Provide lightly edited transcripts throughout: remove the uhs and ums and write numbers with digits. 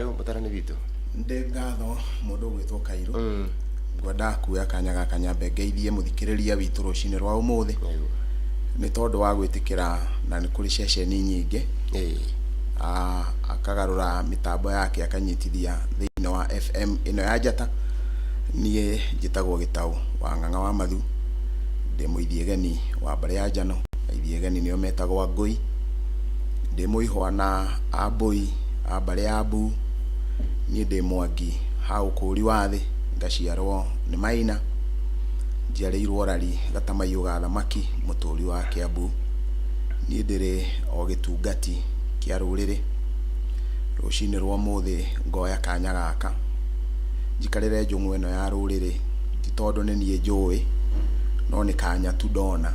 Mũtarani witũ. Ndĩ ngatho mũndũ ũgwĩtwo Kairũ. Ngwendaga kuoya kanya gaka nyambe ngeithie mũthikĩrĩria witũ rũcinĩ rwa ũmũthĩ nĩ tondũ wa gwĩtĩkĩra na nĩ kũrĩ ceceni nyingĩ akagarũra mĩtambo yake akanyitithia thĩinĩ wa FM ĩno ya Njata. Niĩ njĩtagwo Gĩtaũ wa Ng'ang'a wa Mathu, ndĩ mũithiegeni wa mbarĩ ya Njano, aithiegeni nĩo metagwo Angũi. Ndĩ mũihwa na Ambũi a mbarĩ ya Mbu, niĩ ndĩ Mwangi ha ũkũũri wa thĩ, ngaciarwo nĩ Maina, njiarĩirwo Rari Gatamaiyũ ga thamaki, mũtũũri wa Kĩambu. Niĩ ndĩrĩ o gĩtungati kĩa rũrĩrĩ. Rũcinĩ rwa ũmũthĩ ngoya kanya gaka njikarĩre njũng'wa ĩno ya rũrĩrĩ, ti tondũ nĩ niĩ njũĩ, no nĩ kanya tu ndona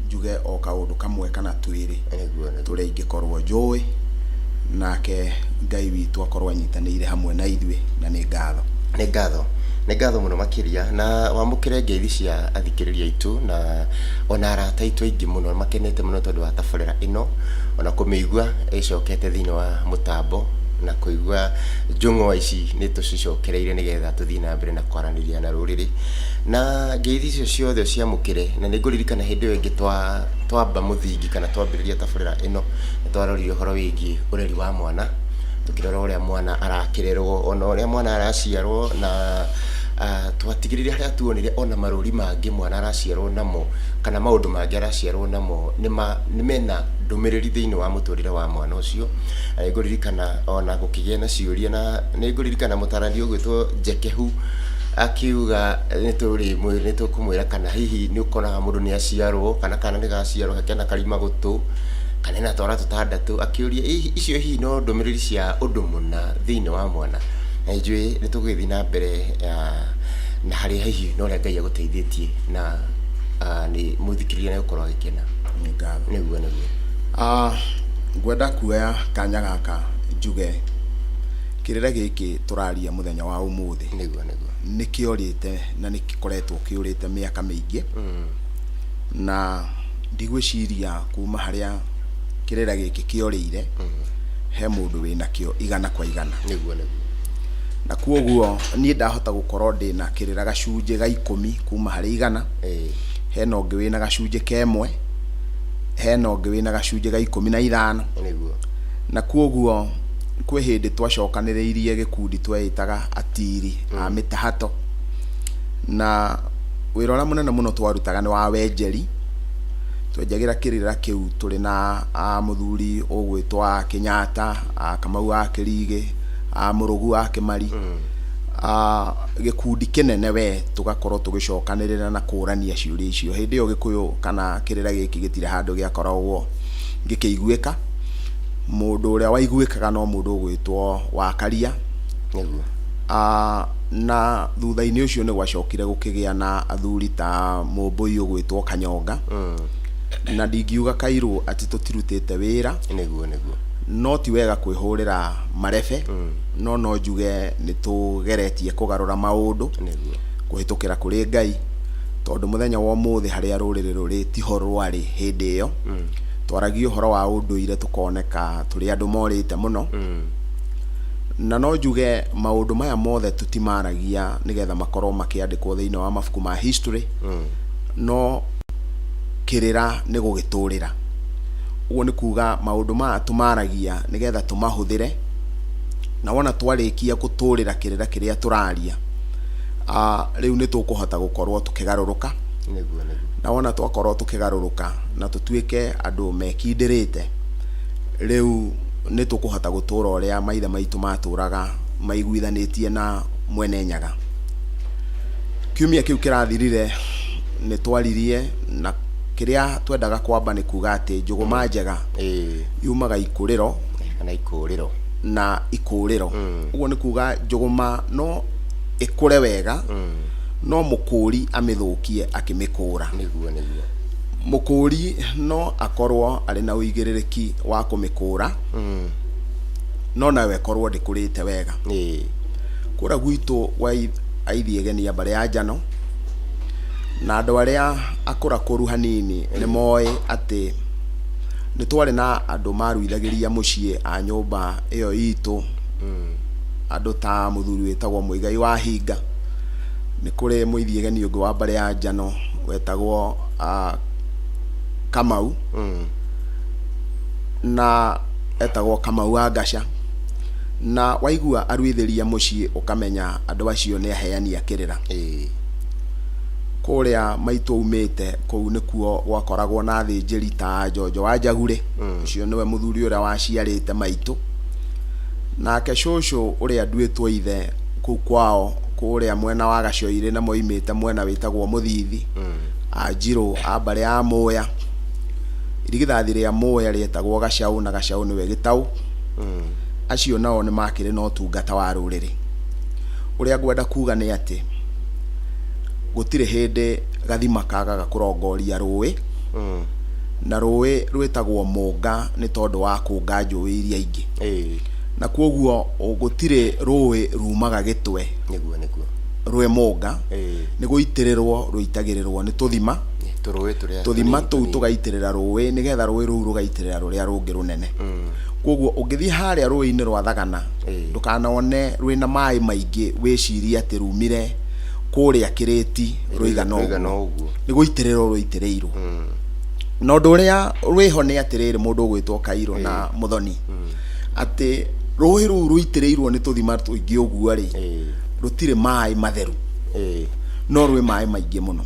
njuge o kaũndũ kamwe kana twĩrĩ tũrĩa ingĩkorwo njũĩ, nake Ngai witũ akorwo anyitanĩire hamwe na ithuĩ, na nĩ ngatho. Nĩ ngatho, nĩ ngatho mũno makĩria, na wamũkĩre ngeithi cia athikĩrĩria aitũ na ona arata aitũ aingĩ mũno makenete mũno tondũ wa tabarĩra ĩno, ona kũmĩigua ĩcokete thĩinĩ wa mũtambo na kũigua njũng'wa ici nĩ tũcicokereire nĩgetha tũthiĩ na mbere na kwaranĩria na rũrĩrĩ. Na ngeithi icio ciothe ũciamũkĩre, na nĩ ngũririkana hĩndĩ ĩyo ĩngĩ twamba mũthingi kana twambĩrĩria tabarĩra ĩno, nĩ twarorire ũhoro wĩgiĩ ũreri wa mwana, tũkĩrora ũrĩa mwana arakĩrerwo, ona ũrĩa mwana araciarwo na twatigĩrĩire harĩa tuonire ona marũri mangĩ mwana araciarwo namo, kana maũndũ mangĩ araciarwo namo nĩ mena ndũmĩrĩri thĩinĩ wa mũtũrĩre wa mwana ũcio. Na nĩ ngũririkana ona gũkĩgĩa na ciũria na nĩ ngũririkana mũtarani ũgwĩtwo Njekehu akiuga nĩ tũkũmwĩra kana hihi nĩ ũkoraga mũndũ nĩ aciarwo kana kana nĩ gaciarwo kena karima gũtũ kana ena twara tũtandatũ, akĩũria icio hihi no ndũmĩrĩri cia ũndũ mũna thĩinĩ wa mwana. Na nĩ njũĩ nĩ tũgũgĩthiĩ na mbere na harĩa hihi na ũrĩa Ngai agũteithĩtie na nĩ mũthikĩrĩria nĩ egũkorwo agĩkena. Nĩ ngatho. Nĩguo nĩguo. Ngwenda kuoya kanya gaka njuge kĩrĩra gĩkĩ tũraria mũthenya wa ũmũthĩ Nĩguo nĩguo. nĩ kĩorĩte na nĩ gĩkoretwo kĩũrĩte mĩaka mĩingĩ na ndigwĩciria kuma harĩa kĩrĩra gĩkĩ kĩorĩire he mũndũ wĩnakĩo 100%. Nĩguo nĩguo. Na kuoguo niĩ ndahota gũkorwo ndĩna kĩrĩra gacunjĩ ga 10 kuma harĩ 100, hena ũngĩ wĩna gacunjĩ ka ĩmwe, hena ũngĩ wĩna gacunjĩ ga 15. Nĩguo. Na kuoguo kwĩ hĩndĩ twacokanĩrĩirie gĩkundi tweĩtaga atiri a mĩtahato, na wĩra ũrĩa mũnene mũno twarutaga nĩ wa wenjeri. Twenjagĩra kĩrĩra kĩu tũrĩ na mũthuri ũgwĩtwo a Kenyatta, a Kamau wa Kĩrigĩ, a Mũrũgu wa Kĩmari, gĩkundi kĩnene we, tũgakorwo tũgĩcokanĩrĩra na kũrania ciũria icio. Hĩndĩ ĩyo Gĩkũyũ kana kĩrĩra gĩkĩ gĩtirĩ handũ gĩakoragwo gĩkĩiguĩka. Mũndũ ũrĩa waiguĩkaga no mũndũ ũgwĩtwo Wakaria. Nĩguo. Na thutha-inĩ ũcio nĩ gwacokire gũkĩgĩa na athuri ta Mũmbũi ũgwĩtwo Kanyonga. Na ndingiuga Kairũ atĩ tũtirutĩte wĩra. Nĩguo nĩguo. No ti wega kwĩhũrĩra marebe, no no njuge nĩ tũgeretie kũgarũra maũndũ Nĩguo. kũhĩtũkĩra kũrĩ Ngai, tondũ mũthenya wa ũmũthĩ harĩa rũrĩrĩ rũrĩ tiho rwarĩ hĩndĩ ĩyo. Twaragia ũhoro wa ũndũire tũkoneka tũrĩ andũ morĩte mũno. Na no njuge maũndũ maya mothe tũtimaragia nĩgetha makorwo makĩandĩkwo thĩinĩ wa mabuku ma history, no kĩrĩra nĩ gũgĩtũrĩra. Ũguo nĩ kuga maũndũ maya tũmaragia nĩgetha tũmahũthĩre, na wona twarĩkia gũtũrĩra kĩrĩra kĩrĩa tũraria, rĩu nĩ tũkũhota gũkorwo tũkĩgarũrũka. Nĩguo nĩguo. Na wona twakorwo tũkĩgarũrũka na tũtuĩke andũ mekindĩrĩte, rĩu nĩ tũkũhota gũtũra ũrĩa maithe maitũ matũraga maiguithanĩtie na Mwene Nyaga. Kiumia kĩu kĩrathirire nĩ twaririe, na kĩrĩa twendaga kwamba nĩ kuga atĩ njũgũma njega yumaga ikũrĩro kana ikũrĩro. Na ikũrĩro. Ũguo nĩ kuga njũgũma no ĩkũre wega, no mũkũri amĩthũkie akĩmĩkũra. Nĩguo nĩguo. Mũkũri no akorwo arĩ na ũigĩrĩrĩki wa kũmĩkũra, no nayo ĩkorwo ndĩkũrĩte wega. Kũrĩa gwitũ gwa aithiegeni a mbarĩ ya Njano na andũ arĩa akũrakũru hanini nĩ moĩ atĩ nĩ twarĩ na andũ maruithagĩria mũciĩ a nyũmba ĩyo itũ. Andũ ta mũthuri wĩtagwo Mũigai wa Hinga, nĩ kũrĩ mũithiĩgeni ũngĩ wa mbarĩ ya Njano wetagwo Kamau, na etagwo Kamau wa Ngaca. Na waigua aruithĩria mũciĩ ũkamenya andũ acio nĩ aheani a kĩrĩra. Kũrĩa maitũ aumĩte kũu nĩkuo gwakoragwo na athĩnjĩri ta Njonjo wa Njagurĩ, ũcio nĩwe mũthuri ũrĩa waciarĩte maitũ. Nake cũcũ ũrĩa nduĩtwo ithe kũu kwao kũrĩa mwena wa Gacoirĩ na moimĩte mwena wĩtagwo Mũthithi, Anjirũ a mbarĩ ya Mũya. Irigithathi rĩa Mũya rĩetagwo Gacaũ na Gacaũ nĩwe Gĩtaũ. Acio nao nĩ makĩrĩ na ũtungata wa rũrĩrĩ. Ũrĩa ngwenda kuga nĩ atĩ gũtirĩ hĩndĩ gathima kagaga kũrongoria rũĩ, na rũĩ rwĩtagwo mũnga nĩ tondũ wa kũnga njũĩ iria ingĩ. Na kwoguo gũtirĩ rũĩ rumaga gĩtwe Nĩguo, nĩguo. rwĩ mũnga, nĩ gũitĩrĩrwo rũitagĩrĩrwo nĩ tũthima. Tũrũĩ tũrĩa Tũthima tũnini tũu tũnini. tũgaitĩrĩra rũĩ nĩgetha rũĩ rũu rũgaitĩrĩra rũrĩa rũngĩ rũnene. Kwoguo ũngĩthiĩ harĩa rũĩ-inĩ rwa Thagana, ndũkanone rwĩna maĩ maingĩ wĩcirie atĩ rumire kũrĩa kĩrĩti rũigana Rũigana ũguo. ũguo. Nĩ gũitĩrĩrwo rũitĩrĩirwo. Na ũndũ ũrĩa wĩho nĩ atĩrĩrĩ, mũndũ ũgwĩtwo Kairũ na Mũthoni, atĩ rũĩ rũu rũitĩrĩirwo nĩ tũthima tũingĩ ũguo rĩ, rũtirĩ maĩ matheru, no rwĩ maĩ maingĩ mũno.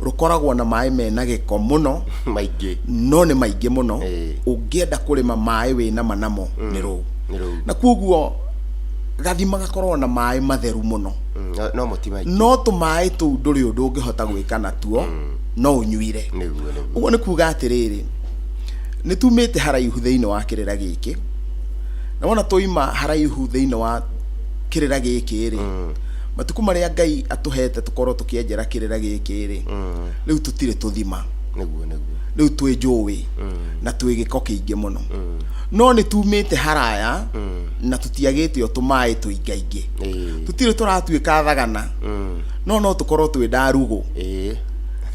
Rũkoragwo na maĩ mena gĩko mũno, Maingĩ. no nĩ maingĩ mũno. Ũngĩenda kũrĩma maĩ wĩna ma namo nĩ rũu. Nĩ rũu. Na kwoguo gathima gakoragwo na maĩ matheru mũno. No no ti maingĩ. No tũmaĩ tũu ndũrĩ ũndũ ũngĩhota gwĩka natuo, no ũnyuire. Nĩguo, nĩguo. Ũguo nĩ kuga atĩrĩrĩ, nĩ tumĩte haraihu thĩinĩ wa kĩrĩra gĩkĩ, na wona twaima haraihu thĩinĩ wa kĩrĩra gĩkĩ rĩ, matukũ marĩa Ngai atũhete tũkorwo tũkĩenjera kĩrĩra gĩkĩ rĩ, rĩu tũtirĩ tũthima. Nĩguo, nĩguo. Rĩu twĩ njũĩ na twĩ gĩko kĩingĩ mũno, no nĩ tumĩte haraya na tũtiagĩte o tũmaĩ tũingaingĩ. Tũtirĩ tũratuĩka thagana, no no tũkorwo twĩ ndarugũ,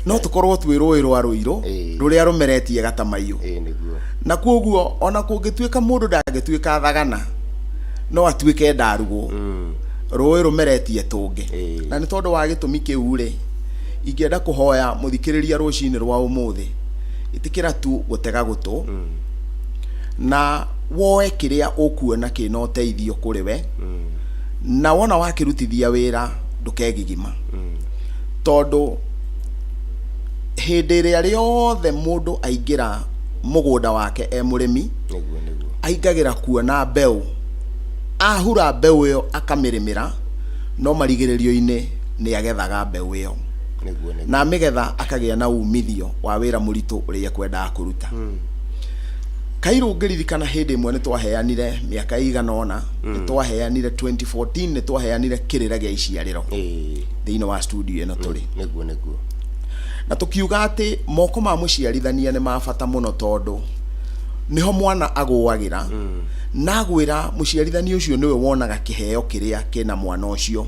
no tũkorwo twĩ rũĩ rwa Rũirũ rũrĩa rũmeretie Gatamaiyũ. Nĩguo. Na kwoguo ona kũngĩtuĩka mũndũ ndangĩtuĩka thagana, no atuĩke ndarugũ, rũĩ rũmeretie tũngĩ. Na nĩ tondũ wa gĩtũmi kĩu rĩ, ingĩenda kũhoya mũthikĩrĩria rũcinĩ rwa ũmũthĩ, ĩtĩkĩra tu gũtega gũtũ na woe kĩrĩa ũkuona kĩna ũteithio kũrĩ we, na wona wakĩrutithia wĩra ndũkegigima, tondũ hĩndĩ ĩrĩa rĩothe mũndũ aingĩra mũgũnda wake e mũrĩmi, Nĩguo, nĩguo. aingagĩra kuona mbeũ, ahura mbeũ ĩyo akamĩrĩmĩra, no marigĩrĩrio-inĩ nĩ agethaga mbeũ ĩyo. Nĩguo, nĩguo. Na amĩgetha akagĩa na umithio wa wĩra mũritũ ũrĩa ekwendaga kũruta. Kairũ ngĩririkana hĩndĩ ĩmwe nĩ twaheanire mĩaka ĩigana ũna, nĩ twaheanire 2014, nĩ twaheanire kĩrĩra gĩa iciarĩro thĩinĩ wa studio ĩno tũrĩ. Nĩguo, nĩguo. Na tũkiuga atĩ moko ma mũciarithania nĩ ma bata mũno, tondũ nĩho mwana agũagĩra, na agwĩra mũciarithania ũcio nĩwe wonaga kĩheo kĩrĩa kĩna mwana ũcio.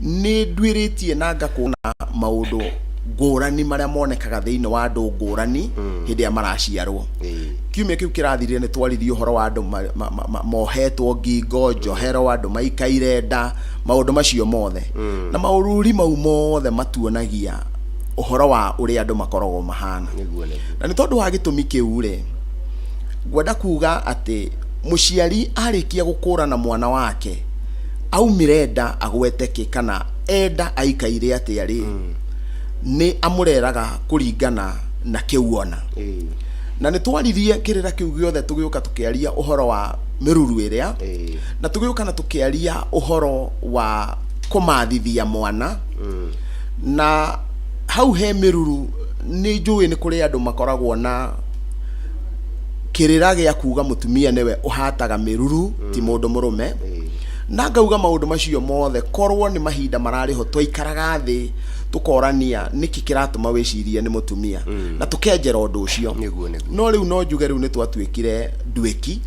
Nĩ nduĩrĩtie na ngakũna maũndũ ngũrani marĩa monekaga thĩinĩ wa andũ ngũrani hĩndĩ ĩrĩa maraciarwo. Kiumia kĩu kĩrathirire nĩ twaririe ũhoro wa andũ mohetwo ngingo, njohero, andũ maikaire nda, maũndũ macio mothe. Na maũruri mau mothe matuonagia ũhoro wa ũrĩa andũ makoragwo mahana. Nĩguo, nĩguo. Na nĩ tondũ wa gĩtũmi kĩu rĩ, ngwenda kuga atĩ mũciari arĩkia gũkũrana mwana wake aumire nda agwete kĩ kana enda aikaire atĩa rĩ, nĩ amũreraga kũringana na kĩu ona. Na nĩ twaririe kĩrĩra kĩu gĩothe, tũgĩũka tũkĩaria ũhoro wa mĩruru ĩrĩa, na tũgĩũka na tũkĩaria ũhoro wa kũmathithia mwana. Na hau he mĩruru, nĩ njũĩ nĩ kũrĩ andũ makoragwo na kĩrĩra gĩa kuga mũtumia nĩwe ũhataga mĩruru, ti mũndũ mũrũme. Na ngauga maũndũ macio mothe korwo nĩ mahinda mararĩ ho twaikaraga thĩ tũkorania nĩkĩ kĩratũma wĩcirie nĩ mũtumia, na tũkenjera ũndũ ũcio. Nĩguo, nĩguo. No rĩu no njuge rĩu nĩ twatuĩkire nduĩki,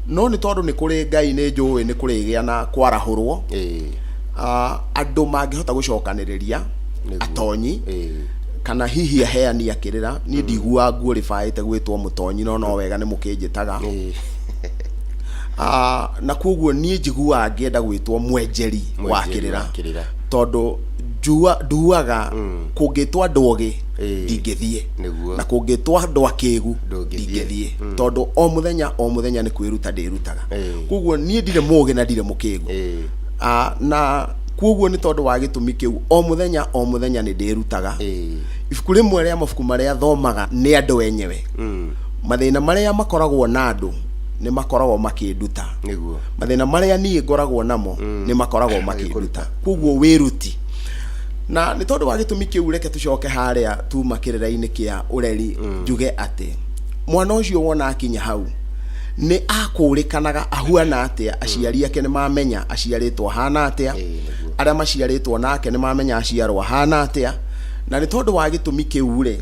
no nĩ tondũ nĩ kũrĩ Ngai nĩ njũĩ nĩ kũrĩgĩa na kwarahũrwo, andũ mangĩhota gũcokanĩrĩria atonyi kana hihi aheani a kĩrĩra. Niĩ ndiguaga nguo rĩbaĩte gwĩtwo mũtonyi, no no wega nĩ mũkĩnjĩtaga. Na koguo niĩ njiguaga ngĩenda gwĩtwo mwenjeri wa Mwenjeri kĩrĩra wa kĩrĩra. tondũ nduaga kũngĩtwo andũ ogĩ ndingĩthiĩ na kũngĩtwo andũ akĩgu Ndũngĩthiĩ. Ndingĩthiĩ tondũ o mũthenya o mũthenya nĩ kwĩruta ndĩrutaga. Koguo niĩ ndirĩ mũgĩ na ndirĩ mũkĩgu. Na koguo nĩ tondũ wa gĩtũmi kĩu o mũthenya o mũthenya nĩ ndĩrutaga. Ibuku rĩmwe rĩa mabuku marĩa thomaga nĩ andũ enyewe. Mathĩna marĩa makoragwo na andũ nĩ makoragwo makĩnduta. Mathĩna marĩa niĩ ngoragwo namo nĩ makoragwo makĩnduta. Koguo wĩruti na nĩ tondũ wa gĩtũmi kĩu, reke tũcoke harĩa tuma kĩrĩra-inĩ kĩa ũreri. Njuge atĩ mwana ũcio wona akinya hau nĩ akũrĩkanaga ahuana atĩa, aciari ake nĩ mamenya aciarĩtwo ahana atĩa, arĩa maciarĩtwo nake nĩ mamenya aciarwo ahana atĩa, na nĩ tondũ wa gĩtũmi kĩu rĩ,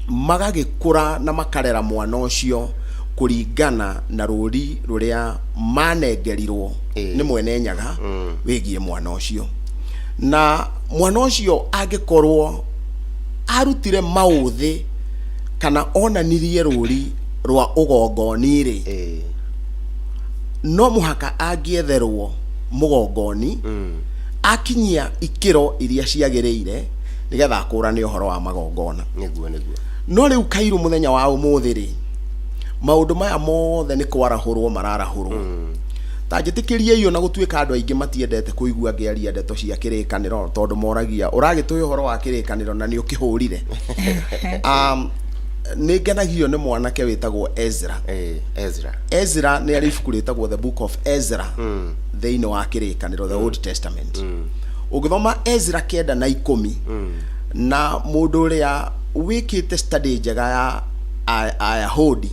magagĩkũra na makarera mwana ũcio kũringana na rũri rũrĩa manengerirwo nĩ mwene Nyaga wĩgiĩ mwana ũcio. Na mwana ũcio angĩkorwo arutire maũthĩ kana onanirie rũri rwa ũgongoni rĩ, no mũhaka angĩetherwo mũgongoni akinyia ikĩro iria ciagĩrĩire nĩgetha akũrane ũhoro wa magongona. Nĩguo, nĩguo. No rĩu kairũ mũthenya wa ũmũthĩ rĩ, maũndũ maya mothe nĩ kwarahũrwo mararahũrwo. Ta njĩtĩkĩrie na gũtuĩka andũ aingĩ matiendete kũigua ngĩaria ndeto cia kĩrĩkanĩro tondũ moragia ũragĩtũhe ũhoro wa kĩrĩkanĩro na nĩ ũkĩhũrire. Nĩ ngenagio nĩ mwanake wĩtagwo Ezra. Ezra. Ezra nĩ arĩ ibuku rĩtagwo The Book of Ezra thĩinĩ wa kĩrĩkanĩro, the Old Testament. Ũngĩthoma Ezra 9 na 10, na mũndũ ũrĩa wĩkĩte study njega ya Ayahudi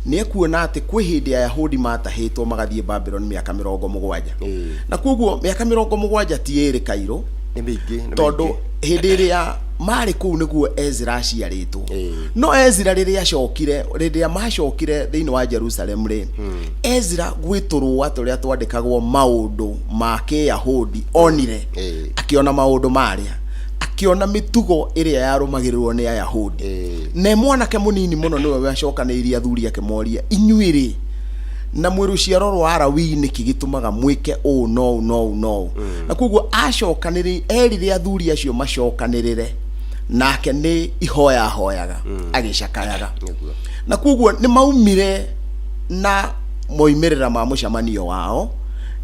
nĩ ekuona atĩ kwĩ hĩndĩ Ayahudi matahĩtwo magathiĩ Babylon mĩaka 70. Na koguo mĩaka 70 ti ĩrĩ kairũ. Nĩ mĩingĩ, nĩ Tondũ mĩingĩ. Hĩndĩ ĩrĩa marĩ kũu nĩguo Ezra aciarĩtwo. No Ezra rĩrĩa acokire, rĩrĩa macokire thĩinĩ wa Jerusalem rĩ, Ezra gwĩ tũrũa tũrĩa twandĩkagwo maũndũ ma kĩyahudi onire, akĩona maũndũ marĩa, akĩona mĩtugo ĩrĩa yarũmagĩrĩrwo nĩ Ayahudi. Na e mwanake mũnini mũno nĩwe wacokanĩirie athuri akĩmoria, inyuĩ rĩ na mwĩ rũciaro rwa Alawii, nĩkĩ gĩtũmaga mwĩke ũũ no ũũ no ũũ no ũũ? Na koguo acokanĩrĩ erire athuri acio macokanĩrĩre nake nĩ ihoya ahoyaga agĩcakayaga. Na koguo nĩ maumire na moimĩrĩra ma mũcemanio wao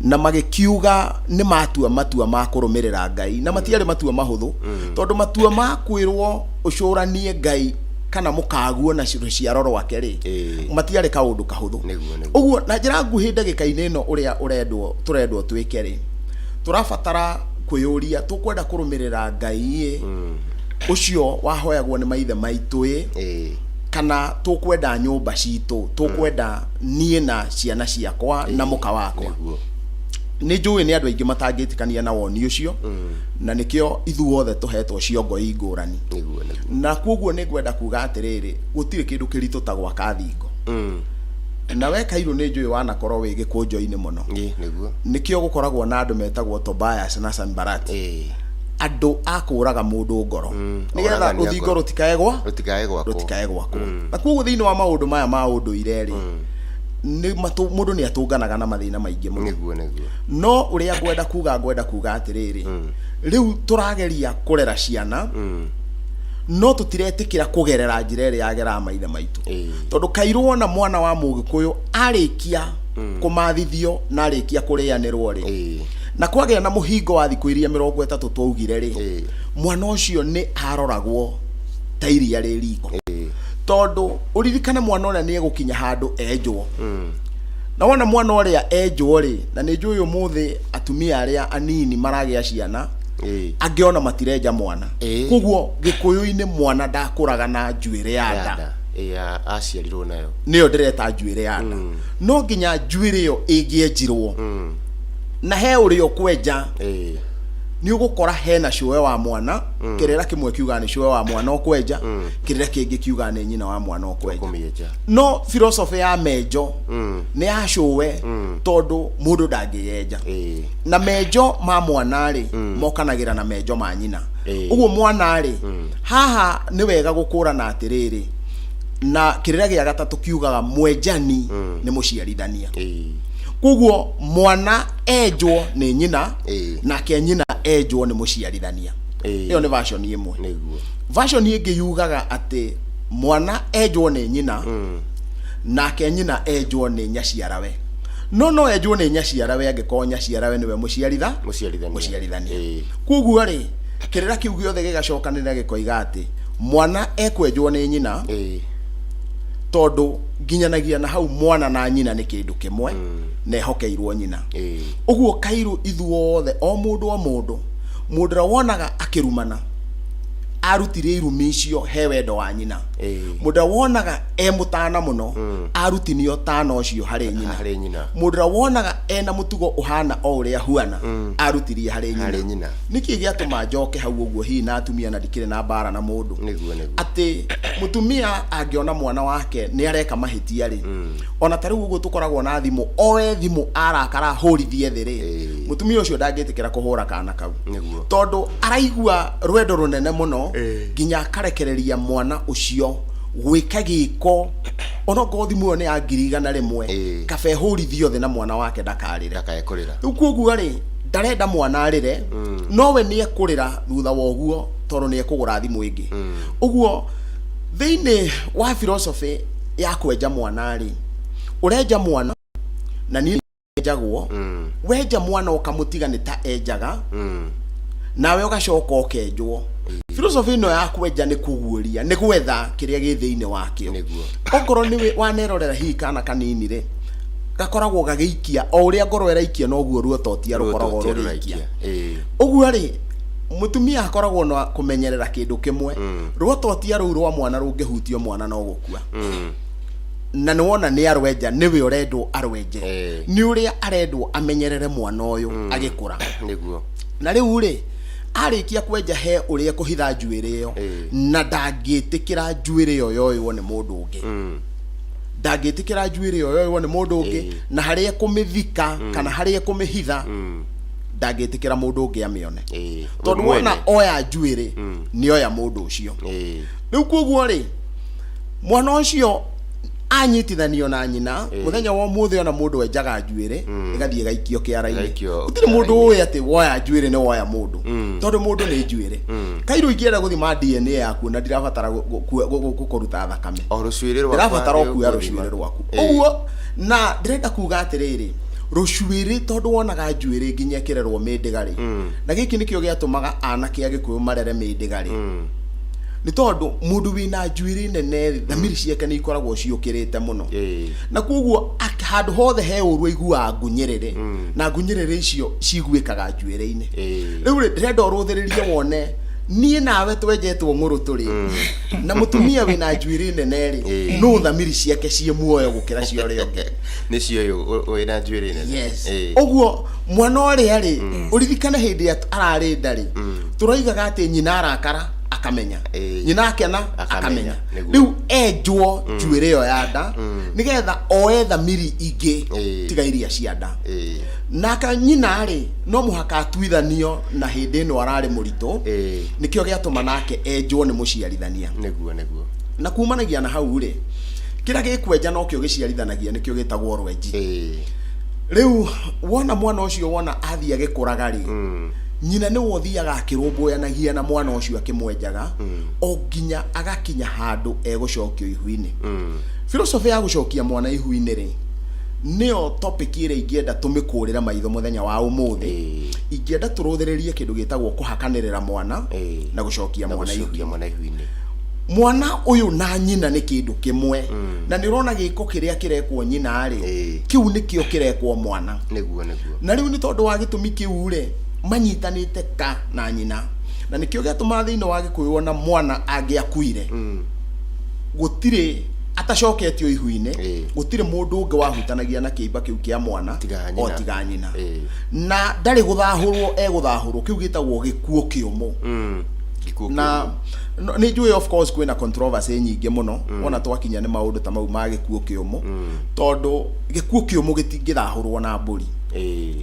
na magĩkiuga nĩ matua matua ma kũrũmĩrĩra Ngai, na matiarĩ matua mahũthũ tondũ matua ma kwĩrwo ũcũranie Ngai kana mũkaguo na rũciaro rwake rĩ, matiarĩ kaũndũ kahũthũ. Nĩguo, nĩguo. Ũguo na njĩra nguhĩ ndagĩka-inĩ ĩno, ũrĩa ũrendwo tũrendwo twĩke rĩ, tũrabatara kwĩyũria tũkwenda kũrũmĩrĩra Ngai ĩ ũcio wahoyagwo nĩ maithe maitũ ĩ, kana tũkwenda nyũmba citũ, tũkwenda niĩ na ciana ciakwa na mũka wakwa. Nĩ njũĩ nĩ andũ aingĩ matangĩtĩkania na woni ũcio, na nĩkĩo ithuothe tũhetwo ciongo i ngũrani. Nĩguo, nĩguo. Na koguo nĩ ngwenda kuga atĩrĩrĩ, gũtirĩ kĩndũ kĩritũ ta gwaka thingo. Na we kairũ nĩ njũĩ wanakorwo wĩ gĩkũnjo-inĩ mũno. Nĩguo. Nĩkĩo gũkoragwo na andũ metagwo Tobias na Sanballat, andũ a kũraga mũndũ ngoro nĩgetha Oragani a rũthingo ngoro. rũtikae gwa Rũtikae gwakwo. Rũtikae gwakwo. Na koguo thĩinĩ wa maũndũ maya ma ũndũire rĩ, nĩ mũndũ nĩ atũnganaga na mathĩna maingĩ mũno. Nĩguo, nĩguo. No ũrĩa ngwenda kuga atĩrĩrĩ, rĩu tũrageria kũrera ciana no tũtiretĩkĩra kũgerera njĩra ĩrĩa yageraga maithe maitũ. Tondũ kairũ wona mwana wa mũgĩkũyũ arĩkia kũmathithio na arĩkia kũrĩanĩrwo rĩ, na kwagĩa na mũhingo wa thikũ iria 30 twaugire rĩ, mwana ũcio nĩ aroragwo ta iria rĩ riko. Tondũ ũririkane mwana ũrĩa nĩ egũkinya handũ enjwo, na wona mwana ũrĩa enjwo rĩ, na nĩ njũĩ ũmũthĩ atumia arĩa anini maragĩa ciana, angĩ ona matirenja mwana. Koguo gĩkũyũ-inĩ mwana ndakũraga na njuĩrĩ ya nda. Ya nda. Aciarirwo nayo. Nĩyo ndĩreta njuĩrĩ ya nda. No nginya njuĩrĩ ĩyo ĩngĩenjirwo, na he ũrĩa ũkwenja, nĩ ũgũkora hena cũwe wa mwana. Kĩrĩra kĩmwe kiugaga nĩ cũwe wa mwana ũkwenja, kĩrĩra kĩngĩ kiugaga nĩ nyina wa mwana ũkwenja. Kũmĩenja. No philosophy ya menjo nĩ ya cũwe, tondũ mũndũ ndangĩyenja. Na menjo ma mwana rĩ, mokanagĩra na menjo ma nyina. Ũguo mwana rĩ, haha nĩ wega gũkũrana atĩrĩrĩ, Na kĩrĩra gĩa gatatũ kiugaga mwenjani nĩ mũciarithania. Koguo mwana enjwo nĩ nyina, nake nyina enjwo nĩ mũciarithania. Ĩyo nĩ version ĩmwe. Version ĩngĩ yugaga atĩ mwana enjwo nĩ nyina, nake nyina enjwo nĩ nyaciarawe. No no enjwo nĩ nyaciarawe angĩkorwo nyaciarawe nĩwe mũciaritha Mũciarithania. Mũciarithania. Koguo rĩ, kĩrĩra kĩu gĩothe gĩgacokanĩrĩra gĩkoiga atĩ mwana ekwenjwo nĩ nyina, tondũ nginyanagia na hau mwana na nyina nĩ kĩndũ kĩmwe, na ehokeirwo nyina. Ũguo kairũ ithuothe, o mũndũ o mũndũ, mũndũ ũrĩa wonaga akĩrumana arutire irumi icio he wendo wa nyina. Mũndũ ũrĩa wonaga e mũtana mũno arutinio tana ũcio harĩ nyina. Harĩ nyina. Mũndũ ũrĩa wonaga ena mũtugo ũhana o ũrĩa huana arutirie harĩ nyina. Harĩ nyina. Nĩkĩ gĩatũma njoke hau ũguo hihi na atumia, na ndikĩrĩ na mbara na mũndũ? Nĩguo, nĩguo. Atĩ mũtumia angĩona mwana wake nĩ areka mahĩtia rĩ, ona ta rĩu ũguo tũkoragwo na thimũ, oe thimũ arakara ahũrithie thĩ rĩ, mũtumia ũcio ndangĩtĩkĩra kũhũra kana kau, tondũ araigua rwendo rũnene mũno nginya akarekereria mwana ũcio gwĩka gĩko, onokorwo thimũ ĩyo nĩ ya 100,000. Kaba ĩhũrithio thĩ na mwana wake ndakarĩre. Ndakae kũrĩra. Rĩu koguo rĩ, ndarenda mwana arĩre, nowe nĩ ekũrĩra thutha wa ũguo, tondũ nĩ ekũgũra thimũ ĩngĩ. Ũguo thĩinĩ wa philosophy ya kwenja mwana rĩ, ũrenja mwana na niĩ enjagwo. Wenja mwana ũkamũtiga nĩ ta enjaga, nawe ũgacoka ũkenjwo. Philosophy ĩno ya kwenja nĩ kũguũria, nĩ gwetha kĩrĩa gĩ thĩinĩ wakĩo. Okorwo nĩ wanerorera hihi kana kanini rĩ, gakoragwo gagĩikia o ũrĩa ngoro ĩraikia, noguo ruototia rũkoragwo Ruototia rũgĩikia. rũraikia. Ũguo rĩ, mũtumia akoragwo na kũmenyerera kĩndũ kĩmwe: ruototia rũu rwa mwana rũngĩhutio, mwana no gũkua. Na nĩ wona nĩ arwenja, nĩwe ũrendwo arwenje, nĩ ũrĩa arendwo amenyerere mwana ũyũ agĩkũra. Na rĩu rĩ, arĩkia kwenja he ũrĩa kũhitha njuĩrĩ ĩyo, na ndangĩtĩkĩra njuĩrĩ ĩyo yoywo nĩ mũndũ ũngĩ. Ndangĩtĩkĩra njuĩrĩ ĩyo yoywo nĩ mũndũ ũngĩ. Na harĩa ekũmĩthika kana harĩa ekũmĩhitha, ndangĩtĩkĩra mũndũ ũngĩ amĩone, tondũ We mwene. wona oya njuĩrĩ, nĩ oya mũndũ ũcio. Rĩu koguo rĩ, mwana ũcio anyitithanio na nyina. Mũthenya wa ũmũthĩ ona mũndũ enjaga njuĩrĩ, ĩgathiĩ ĩgaikio kĩara-inĩ. Ĩgaikio Gũtirĩ mũndũ kĩara-inĩ. ũĩ atĩ woya njuĩrĩ nĩ woya mũndũ, tondũ mũndũ nĩ njuĩrĩ. Kairũ ingĩenda gũthima DNA yaku, na ndirabatara gũkũruta thakame. O rũcuĩrĩ rwakwa. Ndĩrabatara o nĩ kuoya ũgũthima. rũcuĩrĩ rwaku. Ũguo na ndĩrenda kuga atĩrĩrĩ, rũcuĩrĩ, tondũ wonaga njuĩrĩ nginya ĩkĩrerwo mĩndĩga rĩ, na gĩkĩ nĩkĩo gĩatũmaga anake a Gĩkũyũ marere mĩndĩga rĩ, nĩ tondũ mũndũ wĩna njuĩrĩ nene rĩ, thamiri ciake nĩ ikoragwo ciũkĩrĩte mũno. Na koguo handũ hothe he ũru aiguaga ngunyĩrĩrĩ, na ngunyĩrĩrĩ icio ciguĩkaga njuĩrĩ-inĩ. Rĩu rĩ, ndĩrenda ũrũthĩrĩrie wone niĩ nawe twenjetwo ng'ũrũ tũrĩ na mũtumia wĩna njuĩrĩ nene rĩ, nũ thamiri ciake ciĩ muoyo gũkĩra cia ũrĩa ũngĩ? Nĩcio ũyũ wĩna njuĩrĩ nene. Yes. Ũguo mwana ũrĩa rĩ, ũririkane hĩndĩ ĩrĩa ararĩ nda rĩ, tũroigaga atĩ nyina arakara akamenya, nyina akena akamenya. Akamenya. Nĩguo. Rĩu enjwo njuĩrĩ ĩyo ya nda nĩgetha oe thamiri ingĩ tiga iria cia nda. Naka nyina rĩ, no mũhaka atuithanio na hĩndĩ ĩno ararĩ mũritũ. Nĩkĩo gĩatũma nake enjwo nĩ mũciarithania. Nĩguo, nĩguo. Na kumanagia na hau rĩ, kĩrĩa gĩkwenja nokĩo gĩciarithanagia, nĩkĩo gĩtagwo rwenji. Rĩu wona mwana ũcio, wona athiĩ agĩkũraga rĩ, nyina nĩwe ũthiaga akĩrũmbũyanagia na mwana ũcio, akĩmwenjaga o nginya agakinya handũ egũcokio ihu-inĩ. Philosophy ya gũcokia mwana ihu-inĩ rĩ, nĩyo topic ĩrĩa ingĩenda tũmĩkũrĩre maitho mũthenya wa ũmũthĩ. Ingĩenda tũrũthĩrĩrie kĩndũ gĩtagwo kũhakanĩrĩra mwana na gũcokia na mwana gũcokia ihu-inĩ. Mwana ihu-inĩ. Mwana ũyũ na nyina nĩ kĩndũ kĩmwe, na nĩ ũrona gĩko kĩrĩa kĩrekwo nyina rĩ, kĩu nĩkĩo kĩrekwo mwana. Nĩguo, nĩguo. Na rĩu nĩ tondũ wa gĩtũmi kĩu rĩ, manyitanĩte ka na nyina, na nĩkĩo gĩatũmaga thĩinĩ wa Gĩkũyũ ona mwana angĩakuire, gũtirĩ atacoketio ihu-inĩ, gũtirĩ mũndũ ũngĩ wahutanagia na kĩimba kĩu kĩa mwana tiga o nyina. Tiga nyina. Na ndarĩ gũthahũrwo egũthahũrwo, kĩu gĩtagwo gĩkuũ kĩũmũ. Gĩkuũ Na kĩũmũ. Nĩ njũĩ of course kwĩna controversy nyingĩ mũno wona twakinya nĩ maũndũ ta mau ma gĩkuũ kĩũmũ, tondũ gĩkuũ kĩũmũ gĩtingĩthahũrwo na mbũri.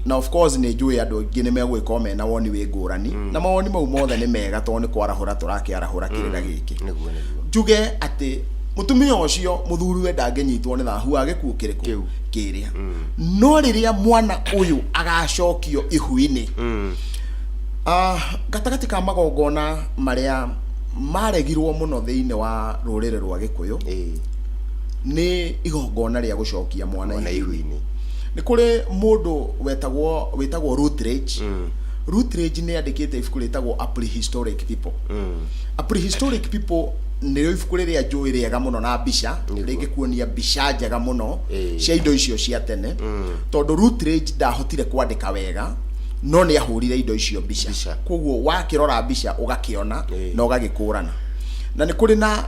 Na of course nĩ njũĩ andũ aingĩ nĩ megũgĩkorwo mena woni wĩ ngũrani, na mawoni mau mothe nĩ mega, tondũ nĩ kwarahũra tũrakĩarahũra kĩrĩra gĩkĩ. Nĩguo, nĩguo. Njuge atĩ Mũtumia ũcio mũthuriwe ndangĩnyitwo nĩ thahu wa gĩkuũ kĩrĩkũ? Kĩu. Kĩrĩa. No rĩrĩa mwana ũyũ agacokio ihu-inĩ, gatagatĩ ka magongona marĩa maregirwo mũno thĩinĩ wa rũrĩrĩ rwa Gĩkũyũ nĩ igongona rĩa gũcokia mwana mwana ihu-inĩ. Ihu-inĩ. Nĩ kũrĩ mũndũ wetagwo Routledge. Routledge nĩ andĩkĩte ibuku rĩtagwo A Prehistoric People. A Prehistoric People nĩrĩo ibuku rĩrĩa njũĩ rĩega mũno na mbica, rĩngĩkuonia mbica njega mũno cia indo icio cia tene, tondũ Routledge ndahotire kwandĩka wega no nĩ ahũrire indo icio mbica. Mbica. Koguo wakĩrora mbica ũgakĩona na ũgagĩkũrana. Na nĩ kũrĩ na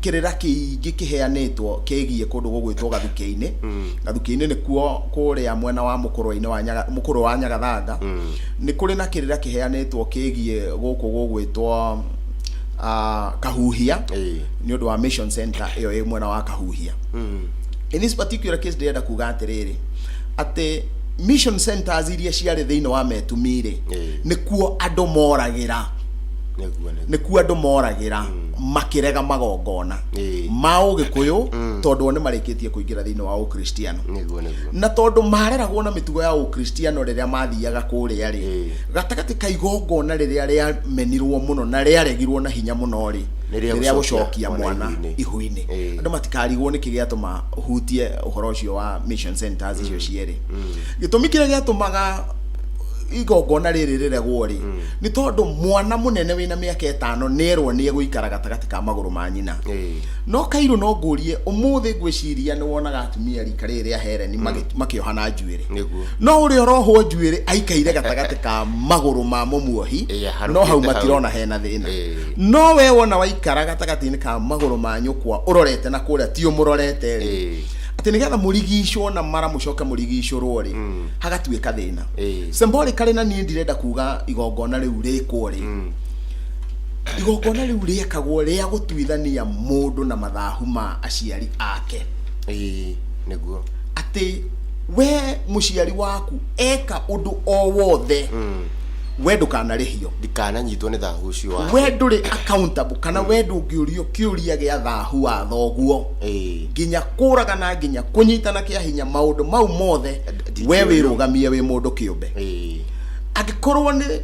kĩrĩra kĩingĩ kĩheanĩtwo kĩgiĩ kũndũ gũgwĩtwo Gathukĩ-inĩ. Gathukĩ-inĩ nĩkuo kũrĩa mwena wa mũkũrwe-inĩ wa Nyaga, mũkũrwe wa Nyagathanga. Nĩ kũrĩ na kĩrĩra kĩheanĩtwo kĩgiĩ gũkũ gũgwĩtwo Kahuhia, nĩ ũndũ wa Mission Center ĩyo ĩ mwena wa Kahuhia. In this particular case ndĩrenda kuga atĩrĩrĩ, atĩ mission centers iria ciarĩ thĩinĩ wa Metumi rĩ, nĩkuo andũ moragĩra. Nĩguo, nĩguo. Nĩkuo andũ moragĩra makĩrega magongona ma Ũgĩkũyũ, tondũ o nĩ marĩkĩtie kũingĩra thĩinĩ wa Ũkristiano. Nĩguo, nĩguo. Na tondũ mareragwo na mĩtugo ya Ũkristiano rĩrĩa mathiaga kũrĩa rĩ, gatagatĩ ka igongona rĩrĩa rĩamenirwo mũno na rĩaregirwo na hinya mũno rĩ, Nĩ rĩa nĩ rĩa gũcokia gũcokia mwana mwana ihu-inĩ. ihu-inĩ. Andũ matikarigwo nĩkĩ gĩatũma hutie ũhoro ũcio wa mission centers icio cierĩ. Gĩtũmi kĩrĩa gĩatũmaga igongona rĩrĩ rĩregwo rĩ, nĩ tondũ mwana mũnene wĩna mĩaka 5 nĩerwo nĩ egũikara gatagatĩ ka magũrũ ma nyina. No kairũ no ngũrie, ũmũthĩ ngwĩciria nĩ wonaga atumia rika rĩrĩ rĩa Hereni makĩohana njuĩrĩ. No ũrĩa ũrohwo njuĩrĩ aikaire gatagatĩ ka magũrũ ma mũmuohi, Ĩĩ, no hau harũkĩte hau. Matirona hena thĩna. No we wona waikara gatagatĩ-inĩ ka magũrũ ma nyũkwa ũrorete na kũrĩa ti ũmũrorete rĩ, atĩ nĩgetha mũrigicwo na mara mũcoke mũrigicũrwo rĩ, hagatuĩka thĩna. Symbolically, na niĩ ndirenda kuga igongona rĩu rĩkwo rĩ, igongona rĩu rĩekagwo rĩa gũtuithania mũndũ na mathahu ma aciari ake. Ĩĩ, nĩguo. Atĩ we mũciari waku eka ũndũ o wothe, we ndũkanarĩhio. Ndikananyitwo nĩ thahu ũcio wake. We ndũrĩ accountable, kana we ndũngĩũrio kĩũria gĩa thahu wa thoguo, nginya kũragana, nginya kũnyitana kĩa hinya, maũndũ mau mothe we ndingĩũrio. Wĩrũgamie wĩ mũndũ kĩũmbe. Angĩkorwo nĩ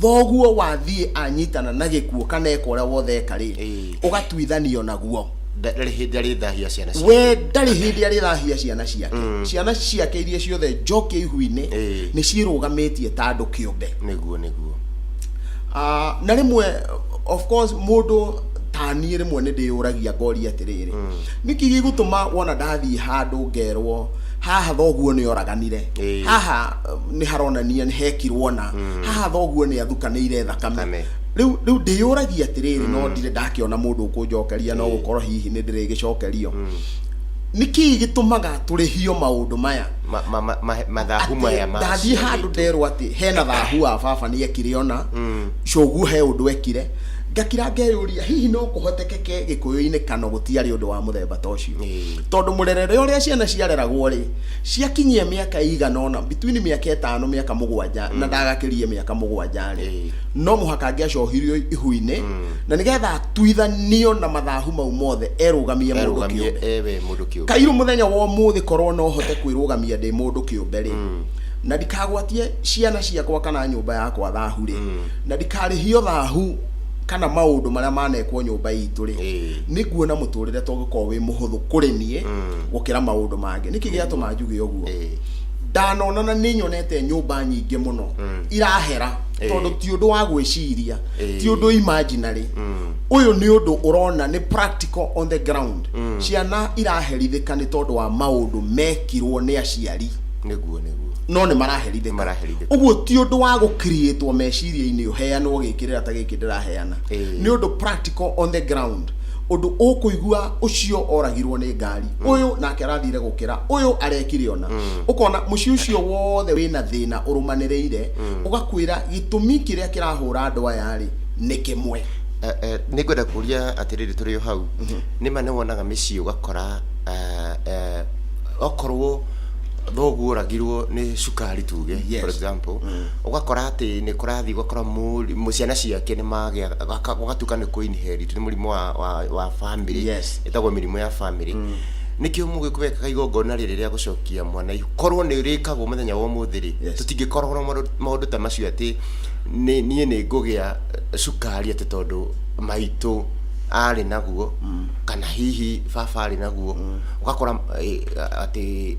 thoguo wathiĩ anyitana na gĩkuũ kana eka ũrĩa wothe eka rĩ, ũgatuithanio naguo. Ndarĩ hĩndĩ arĩthahia ciana ciake. We ndarĩ hĩndĩ arĩthahia ciana ciake. Ciana ciake iria ciothe njoke ihu-inĩ nĩ ciĩrũgamĩtie ta andũ kĩũmbe. Nĩguo, nĩguo. Na rĩmwe, of course, mũndũ ta niĩ rĩmwe nĩ ndĩyũragia ngoria atĩrĩrĩ, nĩkĩ gĩgũtũma wona ndathiĩ handũ ngerwo haha thoguo nĩ oraganire, haha nĩ haronania nĩ hekirwo, na haha thoguo nĩ athukanĩire thakame? Thakame. Rĩu ndĩyũragia atĩrĩrĩ, no ndirĩ ndakĩona mũndũ ũkũnjokeria, no gũkorwo hihi nĩ ndĩrĩgĩcokerio, nĩkĩ gĩtũmaga tũrĩhio maũndũ maya? Mathahu Atĩ maya ma ndathiĩ aciari handũ aitũ. Nderwo atĩ hena thahu wa baba nĩ ekire, ona cũguo he ũndũ ekire, ngakira ngeyũria hihi no kũhotekeke Gĩkũyũ-inĩ kana gũtiarĩ ũndũ wa mũthemba ta ũcio, tondũ mũrerere ũrĩa ciana ciareragwo rĩ, ciakinyia mĩaka ĩigana ũna, between mĩaka 5 mĩaka 7, na ndagakĩrie mĩaka 7 rĩ, no mũhaka angĩacohirio ihu-inĩ na nĩgetha atuithanio na mathahu mau mothe, erũgamie mũndũ Erũgamie kĩũmbe. Ewe mũndũ kĩũmbe. Kairũ mũthenya wa ũmũthĩ korwo no hote kwĩrũgamia ndĩ mũndũ kĩũmbe rĩ, na ndikagwatie ciana ciakwa kana nyũmba yakwa thahu rĩ, na ndikarĩhio thahu kana maũndũ marĩa manekwo nyũmba itũ rĩ, nĩ nguona mũtũrĩre to ũngĩkorwo wĩ mũhũthũ kũrĩ niĩ gũkĩra maũndũ mangĩ. Nĩkĩ gĩatũma njuge ũguo? Ndanona na nĩ nyonete nyũmba nyingĩ mũno irahera, tondũ ti ũndũ wa gwĩciria, ti ũndũ imaginary, ũyũ nĩ ũndũ ũrona nĩ practical on the ground. Ciana iraherithĩka nĩ tondũ wa maũndũ mekirwo nĩ aciari. Nĩguo, nĩguo. No nĩ maraherithĩka. Maraherithĩka. Ũguo ti ũndũ wa gũcreatwo meciria-inĩ ũheanwo gĩkĩrĩra ta gĩkĩ ndĩraheana, nĩ ũndũ practical on the ground, ũndũ ũkũigua ũcio oragirwo nĩ ngari, ũyũ nake arathire gũkĩra, ũyũ arekire ona, ũkona mũciĩ ũcio wothe wĩna thĩna ũrũmanĩrĩire, ũgakwĩra gĩtũmi kĩrĩa kĩrahũra andũ aya rĩ nĩ kĩmwe. Nĩ ngwenda kũria atĩrĩrĩ, tũrĩ o hau, nĩ ma nĩ wonaga mĩciĩ ũgakora okorwo Thoguo oragirwo nĩ cukari tuge, for example, ũgakora atĩ nĩ kũrathiĩ ũgakora ciana ciake nĩ magĩa, gũgatuĩka nĩ kũ inherit, nĩ mũrimũ wa family. Ĩtagwo mĩrimũ ya family. Nĩkĩo Mũgĩkũyũ ekaga igongona rĩrĩ rĩa gũcokia mwana ihu. Korwo nĩ rĩkagwo mũthenya wa ũmũthĩ rĩ, tũtingĩkorwo na maũndũ ta macio atĩ niĩ nĩ ngũgĩa cukari atĩ tondũ maitũ arĩ naguo, kana hihi baba arĩ naguo. Ũgakora atĩ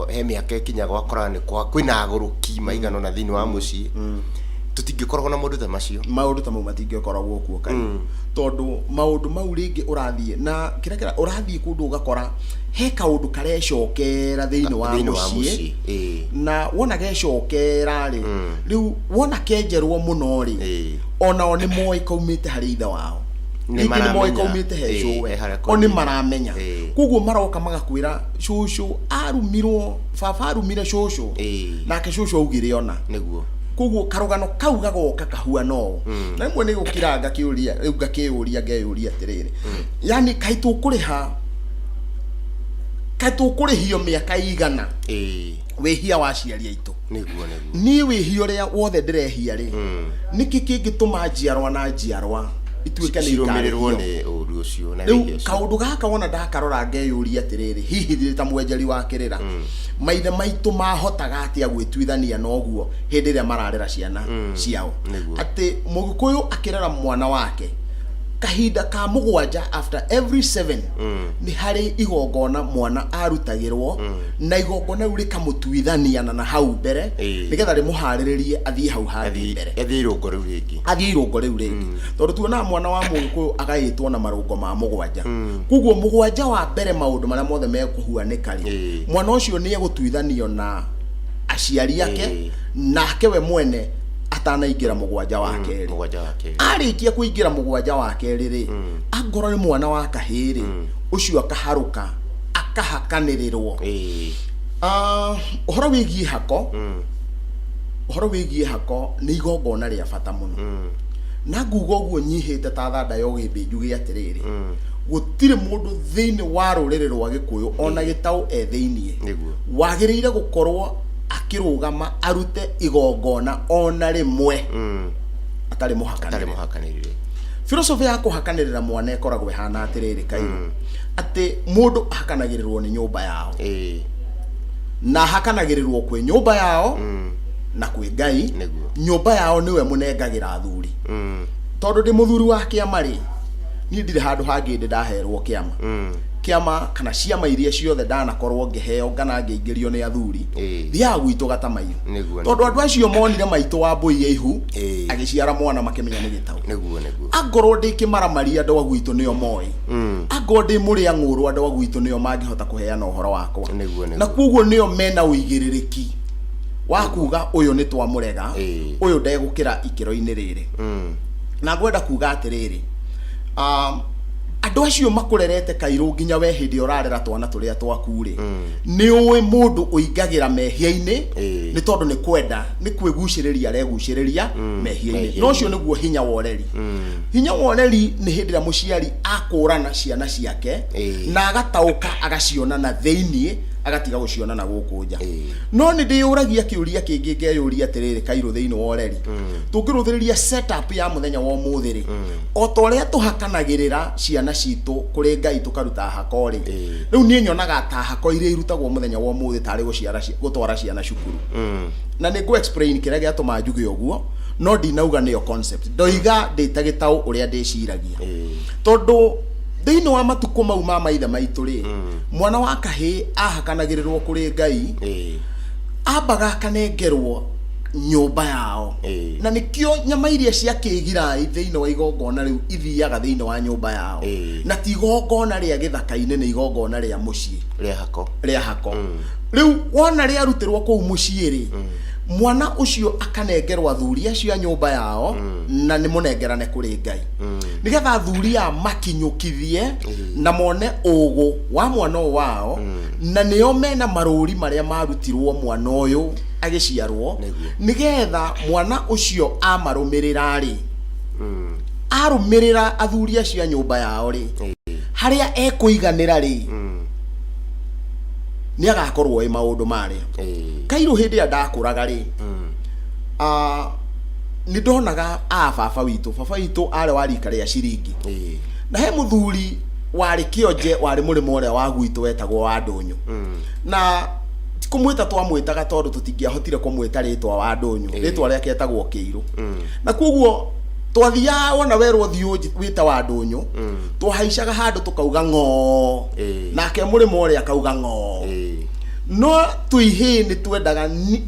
he mĩaka ĩkinyaga ũgakora nĩ kwĩna agũrũki maigana ũna thĩinĩ wa mũciĩ. Tũtingĩkoragwo na maũndũ ta macio. Maũndũ ta mau matingĩkoragwo kuo kaingĩ, tondũ maũndũ mau rĩngĩ ũrathiĩ na kĩrĩa kĩra ũrathiĩ kũndũ ũgakora he kaũndũ karecokera thĩinĩ wa Thĩinĩ wa mũciĩ. Mũciĩ, ĩĩ. Na wona gecokera rĩ, rĩu wona kenjerwo mũno rĩ, onao nĩ moĩ kaumĩte harĩ ithe wao. Nĩ Rĩngĩ nĩ moĩ maramenya. kaumĩte he cũwe. He harĩa O nĩ kaumĩte. maramenya. Koguo maroka magakwĩra cũcũ arumirwo, baba arumire cũcũ, nake cũcũ augire ona. Koguo karũgano kau gagoka kahuana ũũ. Na rĩmwe nĩ gũkira ngakĩũria, rĩu ngakĩyũria ngeyũria atĩrĩrĩ, yani kaĩ tũkũrĩha, kaĩ tũkũrĩhio mĩaka igana wĩhia wa aciari aitũ? Nĩguo. Niĩ wĩhia ũrĩa wothe ndĩrehia rĩ, nĩkĩ kĩngĩtũma njiarwa na njiarwa ituĩke nĩ Cirũmĩrĩrwo ikarĩhio? Nĩ ũru ũcio na Rĩu wĩhia ũcio. Kaũndũ gaka wona ndakarora ngeyũria atĩrĩrĩ, hihi ndĩ ta mwenjeri wa kĩrĩra, maithe maitũ mahotaga atĩa gwĩtuithania na ũguo hĩndĩ ĩrĩa mararera ciana ciao? Atĩ Mũgĩkũyũ akĩrera mwana wake kahinda ka 7, after every 7, nĩ harĩ igongona mwana arutagĩrwo, na igongona rĩu rĩkamũtuithania na hau mbere, nĩgetha rĩmũharĩrĩrie athiĩ hau hangĩ mbere. Athiĩ irũngo rĩu rĩngĩ. Athiĩ irũngo rĩu rĩngĩ, tondũ tuonaga mwana wa Mũgĩkũyũ agaĩtwo na marũngo ma 7. Koguo 7 wa mbere, maũndũ marĩa mothe mekũhuanĩka rĩ, mwana ũcio nĩ egũtuithanio na aciari ake, nake we mwene atanaingĩra 7 wa kerĩ. 7 wa kerĩ. Arĩkia kũingĩra 7 wa kerĩ rĩ, angorwo nĩ mwana wa kahĩĩ rĩ, ũcio akaharũka akahakanĩrĩrwo. Ah, ũhoro wĩgiĩ hako, ũhoro wĩgiĩ hako nĩ igongona rĩa bata mũno. Na nguga ũguo nyihĩte ta thanda ya ũgĩmbĩ, njuge atĩrĩrĩ, gũtirĩ mũndũ thĩinĩ wa rũrĩrĩ rwa Gĩkũyũ, ona gĩtaũ e thĩiniĩ, wagĩrĩire gũkorwo akĩrũgama arute igongona ona rĩmwe atarĩ Atarĩ mũhakanĩrĩre. Mũhakanĩrĩre. Philosophy ya kũhakanĩrĩra mwana ĩkoragwo ĩhana atĩrĩrĩ, kairũ, atĩ mũndũ ahakanagĩrĩrwo nĩ nyũmba yao, na ahakanagĩrĩrwo kwĩ nyũmba yao na kwĩ Ngai. Nyũmba yao nĩwe mũnengagĩra athuri, tondũ ndĩ mũthuri wa kĩama rĩ, niĩ ndirĩ handũ hangĩ ndĩ ndaherwo kĩama. Kĩama kana ciama iria ciothe ndanakorwo ngĩheo kana ngĩingĩrio nĩ athuri, thiaga gwitũ Gatamaiyu, tondũ andũ acio monire maitũ wa mbũi ya ihu agĩciara mwana, makĩmenya nĩ gĩtaũ. Nĩguo. Angorwo ndĩ kĩmaramari, andũ a gwitũ nĩo moĩ. Angorwo ndĩ mũrĩa ng'ũrũ, andũ a gwitũ nĩo mangĩhota kũheana ũhoro wakwa. Na koguo nĩo mena ũigĩrĩrĩki wa kuga ũyũ nĩ twamũrega, ũyũ ndegũkĩra ikĩro-inĩ rĩrĩ. Na ngwenda kuga atĩrĩrĩ, andũ acio makũrerete kairũ nginya we hĩndĩ ĩrĩa ũrarera twana tũrĩa twaku rĩ, nĩ ũĩ mũndũ ũingagĩra mehia-inĩ nĩ tondũ nĩ kwenda, nĩ kwĩgucĩrĩria aregucĩrĩria mehia-inĩ. Mehia-inĩ. Na ũcio nĩguo hinya wa ũreri. Hinya wa ũreri nĩ hĩndĩ ĩrĩa mũciari akũrana ciana ciake na agataũka agaciona na thĩiniĩ, agatiga gũciona na gũkũ nja. No nĩ ndĩyũragia kĩũria kĩngĩ, ngeyũria atĩrĩrĩ, kairũ, thĩinĩ wa ũreri, tũngĩrũthĩrĩria setup ya mũthenya wa ũmũthĩ rĩ, o ta ũrĩa tũhakanagĩrĩra ciana citũ kũrĩ Ngai tũkaruta hako rĩ, rĩu niĩ nyonaga ta hako iria irutagwo mũthenya wa ũmũthĩ tarĩ gũciara gũtwara ciana cukuru. Na nĩ ngũ explain kĩrĩa gĩatũma njuge ũguo, no ndinauga nĩyo concept, ndoiga ndĩ ta gĩtaũ ũrĩa ndĩciragia. Tondũ thĩinĩ wa matukũ mau ma maithe maitũ rĩ, mwana wa kahĩĩ ahakanagĩrĩrwo kũrĩ Ngai, ambaga akanengerwo nyũmba yao. Na nĩkĩo nyama iria cia kĩgirai thĩinĩ wa igongona rĩu ithiaga thĩinĩ wa nyũmba yao. Na ti igongona rĩa gĩthaka-inĩ, nĩ igongona rĩa mũciĩ. Rĩa hako. Rĩa hako. Rĩu wona rĩarutĩrwo kũu mũciĩ rĩ, mwana ũcio akanengerwo athuri acio a nyũmba yao, na nĩ mũnengerane kũrĩ Ngai, nĩgetha athuri aya makinyũkithie na mone ũgũ wa mwana ũyũ wao, na nĩo mena marũri marĩa marutirwo mwana ũyũ agĩciarwo, nĩgetha mwana ũcio amarũmĩrĩra rĩ, arũmĩrĩra athuri acio a nyũmba yao rĩ, harĩa ekũiganĩra rĩ, Nĩ agakorwo ĩ maũndũ marĩa. Kairũ hĩndĩ ĩrĩa ndakũraga rĩ, nĩ ndonaga a baba witũ, baba witũ arĩ wa rika rĩa ciringi. Na he mũthuri warĩ kĩonje warĩ mũrĩmo ũrĩa wa gwitũ wetagwo wa Ndũnyũ. Na ti kũmwĩta twamwĩtaga tondũ tũtingĩahotire kũmwĩta rĩtwa wa Ndũnyũ. Rĩtwa rĩake etagwo Kĩirũ. Na koguo twathiaga wona werwo thiĩ wĩte wa Ndũnyũ, twahaicaga handũ tũkauga ng'oo. Nake mũrĩmo ũrĩa akauga ng'oo. No twĩ ihĩĩ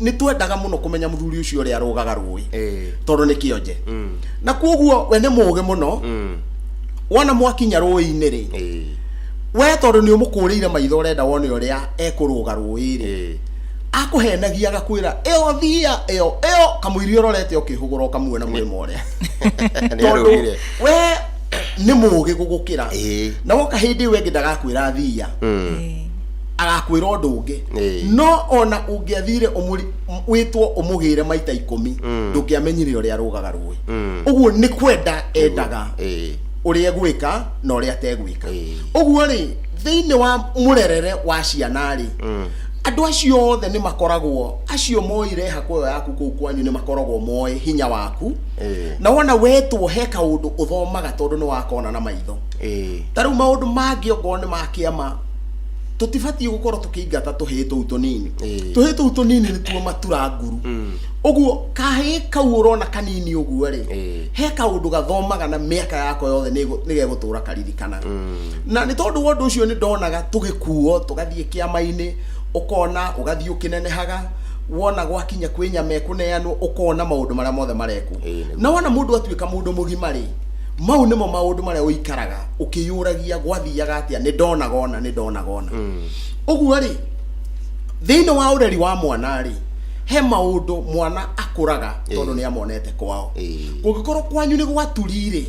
nĩ twendaga mũno kũmenya mũthuri ũcio ũrĩa arũgaga rũĩ. Tondũ nĩ kĩonje. Na koguo we nĩ mũgĩ mũno. Wona mwakinya rũĩ-inĩ rĩ, we tondũ nĩ ũmũkũrĩire maitho ũrenda wone ũrĩa ekũrũga rũĩ rĩ, akũhenagia agakwĩra ĩyo thia ĩyo ĩyo kamũiria ũrorete ũkĩhũgũra ũkamuona mũrĩmo ũrĩa. Nĩ Tondũ arũgire. we nĩ mũgĩ gũgũkĩra. Na woka hĩndĩ ĩyo ĩngĩ ndagakwĩra thia. Agakwĩra ũndũ ũngĩ. No ona ũngĩathire wĩtwo ũmũgĩre maita 10, ndũngĩamenyire ũrĩa arũgaga rũĩ. Ũguo nĩ kwenda endaga ũrĩa egwĩka na ũrĩa ategwĩka. Ũguo rĩ, thĩinĩ wa mũrerere wa ciana rĩ, andũ acio othe nĩ makoragwo, acio moire hako ĩyo yaku kũu kwanyu nĩ makoragwo moĩ hinya waku. Na wona wetwo he kaũndũ ũthomaga tondũ nĩ wakona na maitho. Ta rĩu maũndũ mangĩ ongorwo nĩ ma kĩama, tũtibatiĩ gũkorwo tũkĩingata tũhĩĩ tũu tũnini. Tũhĩĩ tũu tũnini nĩtuo matura nguru. Ũguo kahĩĩ kau ũrona kanini ũguo rĩ, he kaũndũ gathomaga na mĩaka yako yothe nĩ gegũtũra karirikanaga. Na nĩ tondũ wa ũndũ ũcio nĩ ndonaga tũgĩkuo tũgathiĩ kĩama-inĩ, ũkona ũgathiĩ ũkĩnenehaga, wona gwakinya kwĩ nyama ĩkũneanwo ũkona maũndũ marĩa mothe marekwo. Na wona mũndũ atuĩka mũndũ mũgima rĩ, mau nĩmo maũndũ marĩa ũikaraga ũkĩyũragia gwathiaga atĩa, nĩ ndonaga ona, nĩ ndonaga ona. Ũguo rĩ, thĩinĩ wa ũreri wa mwana rĩ, he maũndũ mwana akũraga tondũ nĩ amonete kwao. Kũngĩkorwo kwanyu nĩ gwaturi rĩ,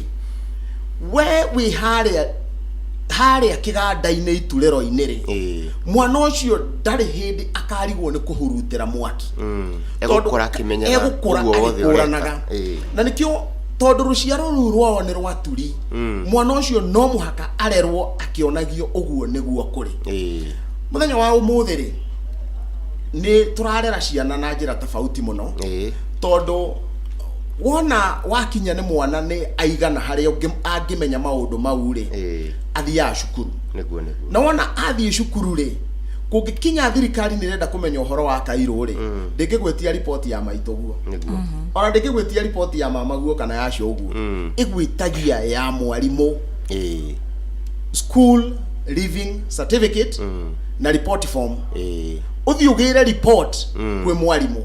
we wĩ harĩa harĩa kĩganda-inĩ iturĩro-inĩ rĩ, mwana ũcio ndarĩ hĩndĩ akarigwo nĩ kũhurutĩra mwaki. Tondũ Egũkũra akĩmenyaga egũkũra ũguo wothe ũreka. agĩkũranaga. Na nĩkĩo tondũ rũciaro rũu rwao nĩ rwaturi, mwana ũcio no mũhaka arerwo akĩonagio ũguo nĩguo kũrĩ. Mũthenya wa ũmũthĩ rĩ, nĩ tũrarera ciana na njĩra tofauti mũno. Tondũ wona wakinya nĩ mwana nĩ aigana harĩa angĩmenya maũndũ mau rĩ, athiaga cukuru. Nĩguo, nĩguo. Na wona athiĩ cukuru rĩ, kũngĩkinya thirikari nĩ ĩrenda kũmenya ũhoro wa Kairũ rĩ, ndĩngĩgwĩtia riboti ya maitũ guo. Ona ndĩngĩgwĩtia riboti ya mama guo kana ya cũguo. Ĩgwĩtagia ya mwarimũ. School leaving certificate na report form. Ũthiĩ ũgĩre report kwĩ mwarimũ.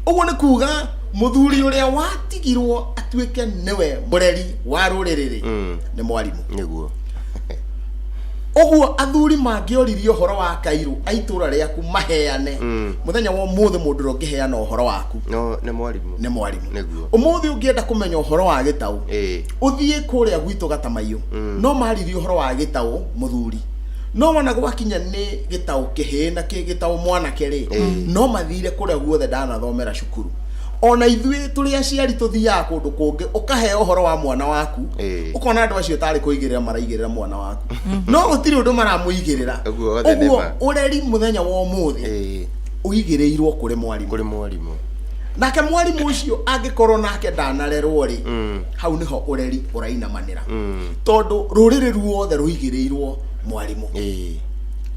Ũguo nĩ kuga mũthuri ũrĩa watigirwo atuĩke nĩwe mũreri wa rũrĩrĩ rĩ, nĩ mwarimũ. Ũguo athuri mangĩoririe ũhoro wa Kairũ a itũũra rĩaku maheane, mũthenya wa ũmũthĩ mũndũ ũrĩa ũngĩheana ũhoro waku No, nĩ mwarimũ. nĩ mwarimũ. Nĩguo. Ũmũthĩ ũngĩenda kũmenya ũhoro wa Gĩtaũ, ũthiĩ kũrĩa gwitũ Gatamaiyũ, no maririe ũhoro wa Gĩtaũ mũthuri. No wona gwakinya nĩ Gĩtaũ kĩhĩĩ na Gĩtaũ mwanake rĩ, no mathire kũrĩa guothe ndanathomera cukuru. Ona ithuĩ tũrĩ aciari tũthiaga kũndũ kũngĩ ũkaheo ũhoro wa mwana waku, ũkona andũ acio tarĩ kũigĩrĩra maraigĩrĩra mwana waku. No gũtirĩ ũndũ maramũigĩrĩra. Ũguo othe nĩ Ũguo ma. ũreri mũthenya wa ũmũthĩ ũigĩrĩirwo kũrĩ mwarimũ. Kũrĩ mwarimũ. Nake mwarimũ ũcio angĩkorwo nake ndanarerwo rĩ, hau nĩho ũreri ũrainamanĩra. Tondũ rũrĩrĩ ruothe rũigĩrĩirwo mwarimũ.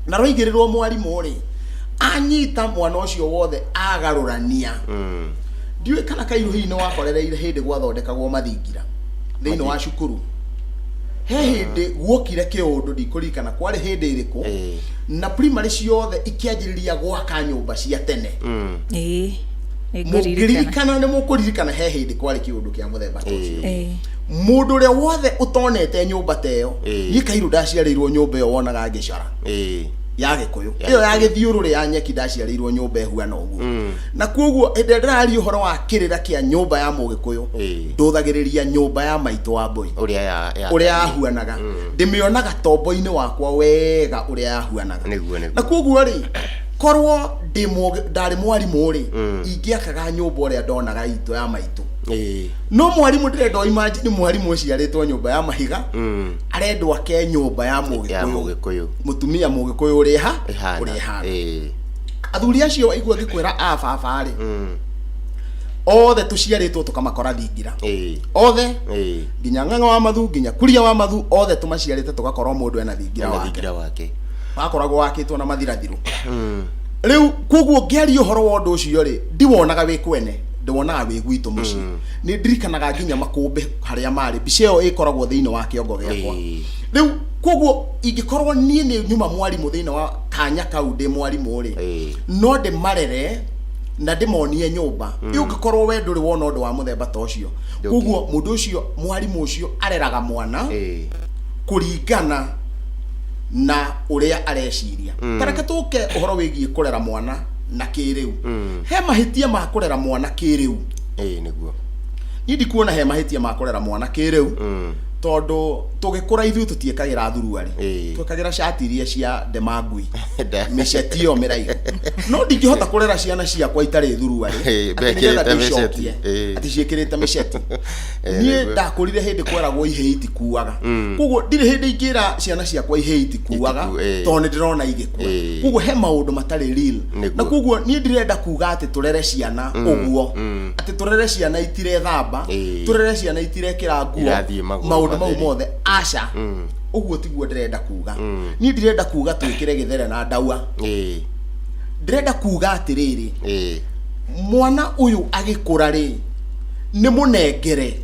Na rwaigĩrĩrwo mwarimũ rĩ, anyita mwana ũcio wothe agarũrania. Ndiũĩ kana Kairũ hihi nĩ wakorereire hĩndĩ gwathondekagwo mathingira thĩinĩ wa cukuru. He hĩndĩ guokire kĩũndũ, ndikũririkana kwarĩ hĩndĩ ĩrĩkũ, na primary ciothe ikĩanjĩrĩria gwaka nyũmba cia tene. Nĩ ngũririkana. Mũngĩririkana, nĩ mũkũririkana he hĩndĩ kwarĩ kĩũndũ kĩa mũthemba ta ũcio. Mũndũ ũrĩa wothe ũtonete nyũmba ta ĩyo, niĩ Kairũ ndaciarĩirwo nyũmba ĩyo wonaga ngĩcara. Ya Gĩkũyũ. Ĩyo ya gĩthiũrũrĩ ya nyeki ndaciarĩirwo nyũmba ĩhuana ũguo. Na koguo hĩndĩ ĩrĩa ndĩraria ũhoro wa kĩrĩra kĩa nyũmba ya Mũgĩkũyũ, ndũthagĩrĩria nyũmba ya maitũ wa Mbũi. Ũrĩa ya, ya Ũrĩa yahuanaga. Ndĩmĩonaga tombo-inĩ wakwa wega ũrĩa yahuanaga. Nĩguo, nĩguo. Na koguo rĩ, korwo ndarĩ mwarimũ rĩ, ingĩakaga nyũmba ũrĩa ndonaga itũ ya maitũ. No mwarimũ, ndĩrenda imagine mwarimũ ũciarĩtwo nyũmba ya mahiga, arendwo ake nyũmba ya ya mũgĩkũyũ, mũgĩkũyũ, mũtumia mũgĩkũyũ ũrĩa ha ĩhana ũrĩa ĩhana. Athuri acio waigua ngĩkwĩra a baba rĩ, othe tũciarĩtwo tũkamakora thingira, othe, nginya Ng'ang'a wa Mathu, nginya Kuria wa Mathu, othe tũmaciarĩte tũgakorwo mũndũ ena thingira na wake. Thingira wake. Wakoragwo wakĩtwo na mathirathirũ. Rĩu koguo ngĩaria ũhoro wa ũndũ ũcio rĩ, ndiwonaga wĩ kwene, ndĩwonaga wĩ gwitũ mũciĩ. Nĩ ndirikanaga nginya makũmbĩ harĩa marĩ, mbica ĩyo ĩkoragwo thĩinĩ wa kĩongo gĩakwa. Rĩu koguo ingĩkorwo niĩ nĩ nyuma mwarimũ thĩinĩ wa kanya kau, ndĩ mwarimũ rĩ, no ndĩmarere na ndĩmonie nyũmba ĩ ũngĩkorwo we ndũrĩ wona ũndũ wa mũthemba ta ũcio. Ndũngĩ. Koguo mũndũ ũcio, mwarimũ ũcio areraga mwana kũringana na ũrĩa areciria. Ta reke tũke ũhoro wĩgiĩ kũrera mwana na kĩrĩu. He mahĩtia ma kũrera mwana kĩrĩu? Nĩguo. Niĩ ndikuona he mahĩtia ma kũrera mwana kĩrĩu, tondũ tũgĩkũra ithuĩ tũtiĩkagĩra thuruarĩ, twĩkagĩra cati iria cia ndema ngui, mĩceti ĩyo mĩraihu. No ndingĩhota kũrera ciana ciakwa itarĩ thuruarĩ, atĩ nĩgetha mekĩrĩte mĩceti. ndĩcokie atĩ ciĩkĩrĩte mĩceti. Niĩ ndakũrire hĩndĩ kweragwo ihĩĩ itikuaga, koguo ndirĩ hĩndĩ ingĩra ciana ciakwa ihĩĩ itikuaga, tondũ nĩ ndĩrona igĩkua. Koguo he maũndũ matarĩ real. Na koguo niĩ ndirenda kuga atĩ tũrere ciana ũguo, atĩ tũrere ciana itirethamba, tũrere ciana itirekĩra nguo, Irathiĩ magũrũ maũndũ mau matheri. mothe, aca. Ũguo tiguo ndĩrenda kuga. Niĩ ndirenda kuga twĩkĩre gĩthere na ndaua. Ndĩrenda kuga atĩrĩrĩ, mwana ũyũ agĩkũra rĩ, nĩ mũnengere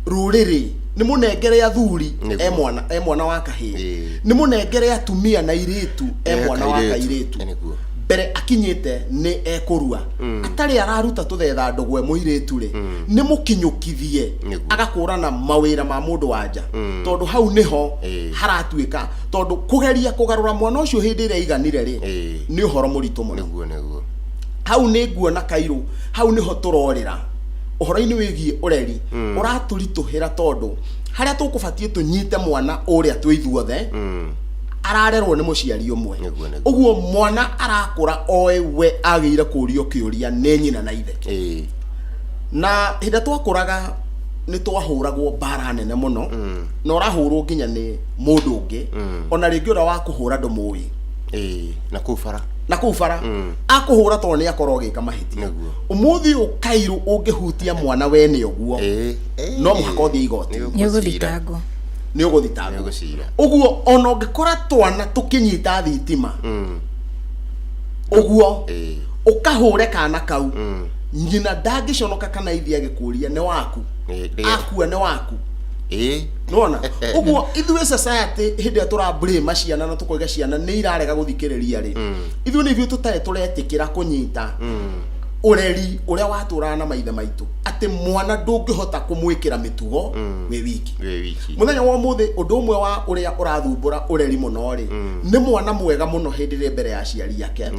rũrĩrĩ, nĩ mũnengere athuri e mwana, e mwana wa kahĩĩ, nĩ mũnengere atumia na irĩtu e mwana wa kairĩtu. Mbere akinyĩte nĩ ekũrua, atarĩ araruta tũthetha ndũgwe mũirĩtu rĩ, nĩ mũkinyũkithie agakũrana mawĩra ma mũndũ wa nja, tondũ hau nĩho haratuĩka, tondũ kũgeria kũgarũra mwana ũcio hĩndĩ ĩrĩa aiganire rĩ, nĩ ũhoro mũritũ mũno. Nĩguo, nĩguo. Hau nĩ nguona kairũ, hau nĩho tũrorĩra ũhoro-inĩ wĩgiĩ ũreri, ũratũritũhĩra, tondũ harĩa tũkũbatiĩ tũnyite mwana ũrĩa twĩ ithuothe, ararerwo nĩ mũciari ũmwe. Nĩguo, nĩguo. Ũguo mwana arakũra oĩ we agĩire kũrio kĩũria nĩ nyina na ithe. Na hĩndĩ ĩrĩa twakũraga nĩ twahũragwo mbara nene mũno, na ũrahũrwo nginya nĩ mũndũ ũngĩ, ona rĩngĩ ũrĩa wakũhũra ndũmũĩ. Na kũu bara. Na kũu bara akũhũra tondũ nĩ akorwo agĩka mahĩtia. Ũmũthĩ ũyũ kairũ ũngĩhutia mwana wene ũguo, no mũhaka ũthiĩ igoti. Nĩ ũgũthitangwo. Nĩ ũgũthitangwo. Nĩũgũcira. Ũguo ona ũngĩkora twana tũkĩnyita thitima ũguo, ũkahũre kana kau, nyina ndangĩconoka kana ithiĩ agĩkũria nĩ waku, akua nĩ waku. Nona ũguo ithuĩ society, hĩndĩ ĩrĩa tũra blame ciana na tũkoiga ciana nĩ irarega gũthikĩrĩria rĩ, ithuĩ nĩ ithuĩ tũtarĩ tũretĩkĩra kũnyita ũreri ũrĩa watũraga na maithe maitũ, atĩ mwana ndũngĩhota kũmwĩkĩra mĩtugo wĩ wiki. Wĩ wiki. Mũthenya wa ũmũthĩ, ũndũ ũmwe wa ũrĩa ũrathumbũra ũreri mũno rĩ, nĩ mwana mwega mũno hĩndĩ ĩrĩa mbere ya aciari ake,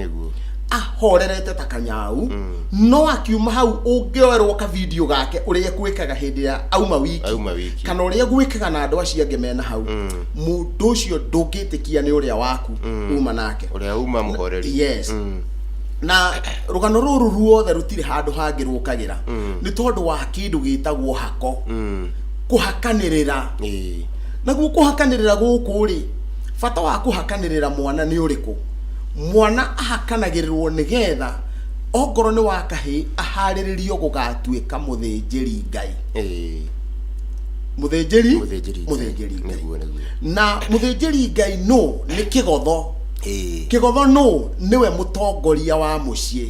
ahorerete ta kanyau, no akiuma hau ũngĩoerwo ka video gake ũrĩa gwĩkaga hĩndĩ ya auma wiki, Auma wiki. kana ũrĩa gwĩkaga na andũ acio angĩ mena hau, mũndũ ũcio ndũngĩtĩkia nĩ ũrĩa waku uma nake. Ũrĩa uma mũhoreri. Yes. Na rũgano rũrũ ruothe rũtirĩ handũ hangĩ rũkagĩra, nĩ tondũ wa kĩndũ gĩtagwo hako, kũhakanĩrĩra. Naguo kũhakanĩrĩra gũkũ rĩ, bata wa kũhakanĩrĩra mwana nĩ ũrĩkũ? Mwana ahakanagĩrĩrwo nĩgetha ongorwo nĩ wa kahĩĩ aharĩrĩrio gũgatuĩka mũthĩnjĩri Ngai. Mũthĩnjĩri Mũthĩnjĩri Ngai. Mũthĩnjĩri Ngai. Nĩguo, nĩguo. Na mũthĩnjĩri Ngai nũ? Nĩ kĩgotho. Kĩgotho nũ? Nĩwe mũtongoria wa mũciĩ,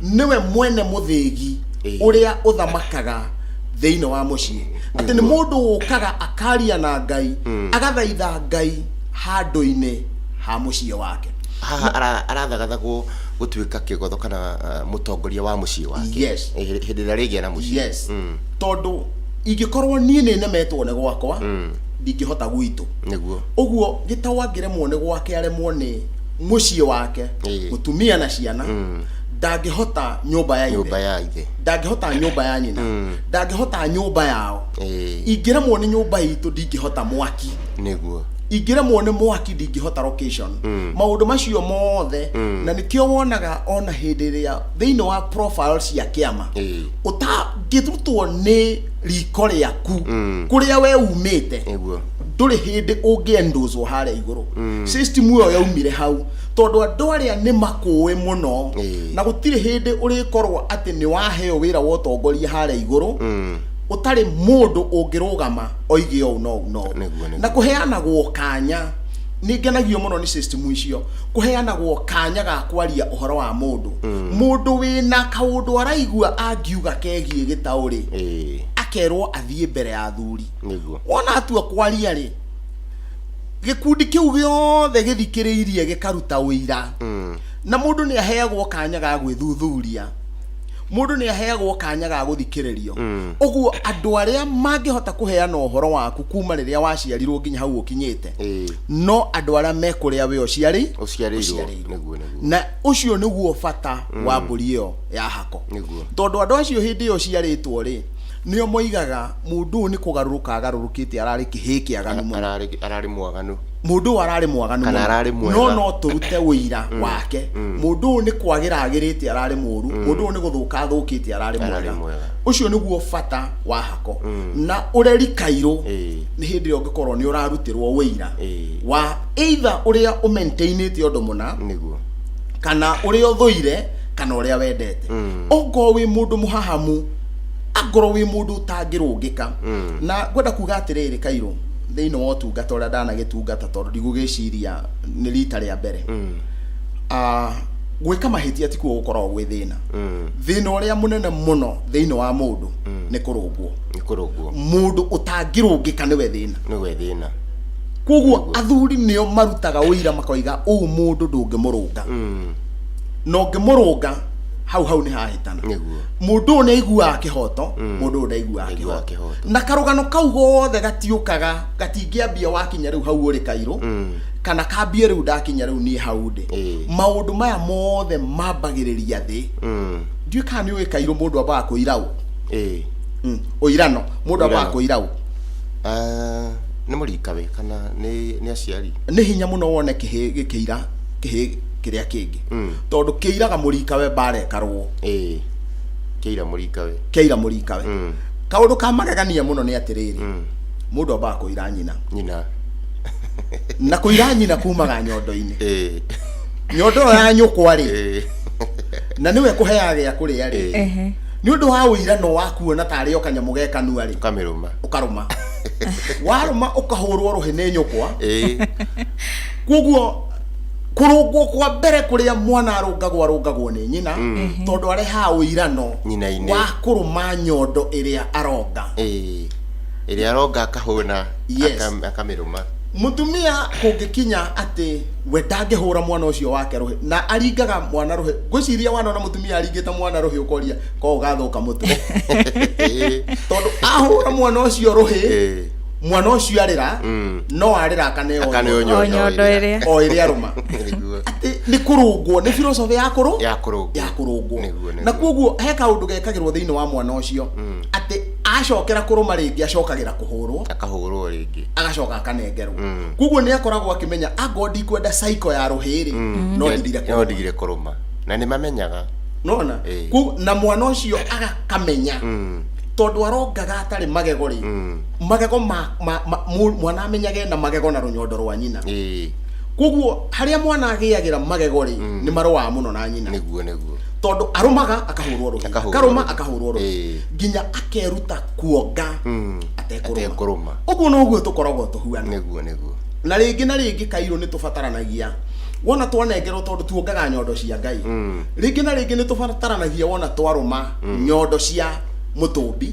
nĩwe mwene mũthĩgi ũrĩa ũthamakaga thĩinĩ wa mũciĩ, atĩ nĩ mũndũ ũkaga akaria na Ngai, agathaitha Ngai handũ-inĩ ha mũciĩ wake. Haha arathagathagwo gũtuĩka kĩgotho kana mũtongoria wa mũciĩ wake. Yes. Hĩndĩ ĩrĩa arĩgĩa na mũciĩ. Yes. Tondũ ingĩkorwo niĩ nĩ nemetwo nĩ gwakwa, ndingĩhota gwitũ. Ũguo gĩtaũ angĩremwo nĩ gwake, aremwo nĩ mũciĩ wake, mũtumia na ciana, ndangĩhota nyũmba ya nyũmba ithe, ya ithe, ndangĩhota nyũmba ya nyina, ndangĩhota nyũmba yao. Ingĩremwo nĩ nyũmba itũ, ndingĩhota mwaki. Ingĩremwo nĩ mwaki ndingĩhota location. Maũndũ macio mothe, na nĩkĩo wonaga ona hĩndĩ ĩrĩa thĩinĩ wa profile cia kĩama, ũtangĩrutwo nĩ riko rĩaku kũrĩa we umĩte, ndũrĩ hĩndĩ ũngĩendozwo harĩa igũrũ. System ĩyo yaumire hau tondũ andũ arĩa nĩ makũĩ mũno, na gũtirĩ hĩndĩ ũrĩkorwo atĩ nĩ waheo wĩra wa ũtongoria harĩa igũrũ ũtarĩ mũndũ ũngĩrũgama oige ũũ no ũũ no ũũ. Nĩguo. Na kũheanagwo kanya, nĩ ngenagio mũno nĩ system icio, kũheanagwo kanya ga kwaria ũhoro wa mũndũ. Mũndũ wĩna kaũndũ araigua angiuga kegiĩ gĩtaũ rĩ, akerwo athiĩ mbere ya athuri. Wona atua kwaria rĩ, gĩkundi kĩu gĩothe gĩthikĩrĩirie gĩkaruta ũira. Na mũndũ nĩ aheagwo kanya ga gwĩthuthuria, mũndũ nĩ aheagwo kanya ga gũthikĩrĩrio. Ũguo andũ arĩa mangĩhota kũheana ũhoro waku kuma rĩrĩa waciarirwo nginya hau ũkinyĩte, no andũ arĩa me kũrĩa we ũciarĩirwo. Ũciarĩirwo. Nĩguo nĩguo. Na ũcio nĩguo bata wa mbũri ĩyo ya hako. Tondũ andũ acio hĩndĩ ĩyo ũciarĩtwo rĩ, nĩo moigaga mũndũ ũyũ nĩ kũgarũrũka agarũrũkĩte, ararĩ kĩhĩĩ kĩaganu mũno. Ararĩ mwaganu. Mũndũ ũyũ ararĩ mwaganu Kana mũno. ararĩ mwega. No no tũrute ũira wake. Mũndũ ũyũ nĩ kwagĩra agĩrĩte, ararĩ mũru. Mũndũ ũyũ nĩ gũthũka athũkĩte, ararĩ Ararĩ mwega. mwega. Ũcio nĩguo bata wa hako. Na ũreri kairũ nĩ hĩndĩ ĩrĩa ũngĩkorwo nĩ ũrarutĩrwo ũira wa either ũrĩa ũmaintainĩte ũndũ mũna, kana ũrĩa ũthũire, kana ũrĩa wendete. Ongorwo wĩ mũndũ mũhahamu, angorwo wĩ mũndũ ũtangĩrũngĩka. Na ngwenda kuga atĩrĩrĩ kairũ, thĩinĩ wa ũtungata ũrĩa ndanagĩtungata, tondũ ndigũgĩciria nĩ rita rĩa mbere, gwĩka mahĩtia tikuo gũkoragwo gwĩ thĩna. Thĩna ũrĩa mũnene mũno thĩinĩ wa mũndũ nĩ kũrũngwo. Nĩ kũrũngwo. Mũndũ ũtangĩrũngĩka nĩwe thĩna. Nĩwe thĩna. Koguo athuri nĩo marutaga ũira, makoiga ũũ mũndũ ndũngĩmũrũnga, na ũngĩmũrũnga hau hau nĩ hahĩtana. Mũndũ ũyũ nĩ aiguaga kĩhoto, mũndũ ũyũ ndaiguaga Ndaiguaga kĩhoto. Kĩhoto. Na karũgano kau gothe gatiũkaga, gatingĩambia wakinya rĩu hau ũrĩ kairũ, kana kambie rĩu ndakinya rĩu niĩ hau ndĩ. Maũndũ maya mothe mambagĩrĩria thĩ. Ndiũĩ kana nĩ ũĩ kairũ, mũndũ ambaga kũira ũ? Ũirano, mũndũ ambaga Ũirano. kũira ũ? Ah, nĩ mũrikawe kana nĩ aciari? Nĩ hinya mũno wone kĩhĩ gĩkĩira kĩhĩ kĩrĩa kĩngĩ, tondũ kĩiraga mũrikawe mbara ĩkarũo. Ĩĩ, kĩira mũrikawe. Kĩaira mũrikawe. Kaũndũ ka magegania mũno nĩ atĩrĩrĩ, mũndũ ambaga kũira nyina. Nyina. Na kũira nyina kumaga nyondo-inĩ. Nyondo ĩyo ya nyũkwa rĩ, na nĩwe kũheaga gĩa kũrĩa rĩ, nĩ ũndũ wa ũirano wa kuona tarĩ o kanyamũ ge kanua rĩ, ũkamĩrũma. Ũkarũma, warũma ũkahũrwo rũhĩ nĩ nyũkwa. Koguo kũrũngwo kwa mbere kũrĩa mwana arũngagwo, arũngagwo nĩ nyina, tondũ arehaga ũirano Nyina-inĩ. wa kũrũma nyondo ĩrĩa aronga. Ĩĩ, ĩrĩa aronga akahũna. Yes. Akamĩrũma. Mũtumia kũngĩkinya atĩ we ndangĩhũra mwana ũcio wake rũhĩ, na aringaga mwana rũhĩ, ngwĩciria wanona mũtumia aringĩte mwana rũhĩ ũkoria ko ũgathũka mũtwe, tondũ ahũra mwana ũcio rũhĩ, mwana ũcio arĩra, no arĩra akaneo Akaneo nyondo. O nyondo ĩrĩa. O ĩrĩa arũma. Atĩ nĩ kũrũngwo, nĩ philosophy ya kũrũ Ya kũrũngwo. Ya kũrũngwo. Nĩguo. Na koguo he kaũndũ gekagĩrwo thĩinĩ wa mwana ũcio atĩ acokera kũrũma rĩngĩ, acokagĩra kũhũrwo. Akahũrwo rĩngĩ. Agacoka akanengerwo. Koguo nĩ akoragwo akĩmenya angorwo ndikwenda cycle ya rũhĩ rĩ, no ndigire no kũrũma. Ndigire kũrũma, na nĩ mamenyaga. Nona na mwana ũcio agakamenya, tondũ arongaga atarĩ magego rĩ, magego mwana amenyage na magego na rũnyondo rwa nyina. Koguo harĩa mwana agĩagĩra magego rĩ, nĩ marũaga mũno na nyina. Nĩguo nĩguo. Tondũ arũmaga akahũrwo rũhĩ, Akahũrwo akarũma rũhĩ. akahũrwo rũhĩ, nginya akeruta kuonga atekũrũma. Atekũrũma. Ũguo noguo tũkoragwo tũhuana. Nĩguo nĩguo. Na rĩngĩ na rĩngĩ kairũ nĩ tũbataranagia wona twanengerwo, tondũ tuongaga nyondo cia Ngai. Rĩngĩ na rĩngĩ nĩ tũbataranagia wona twarũma nyondo cia mũtũmbi,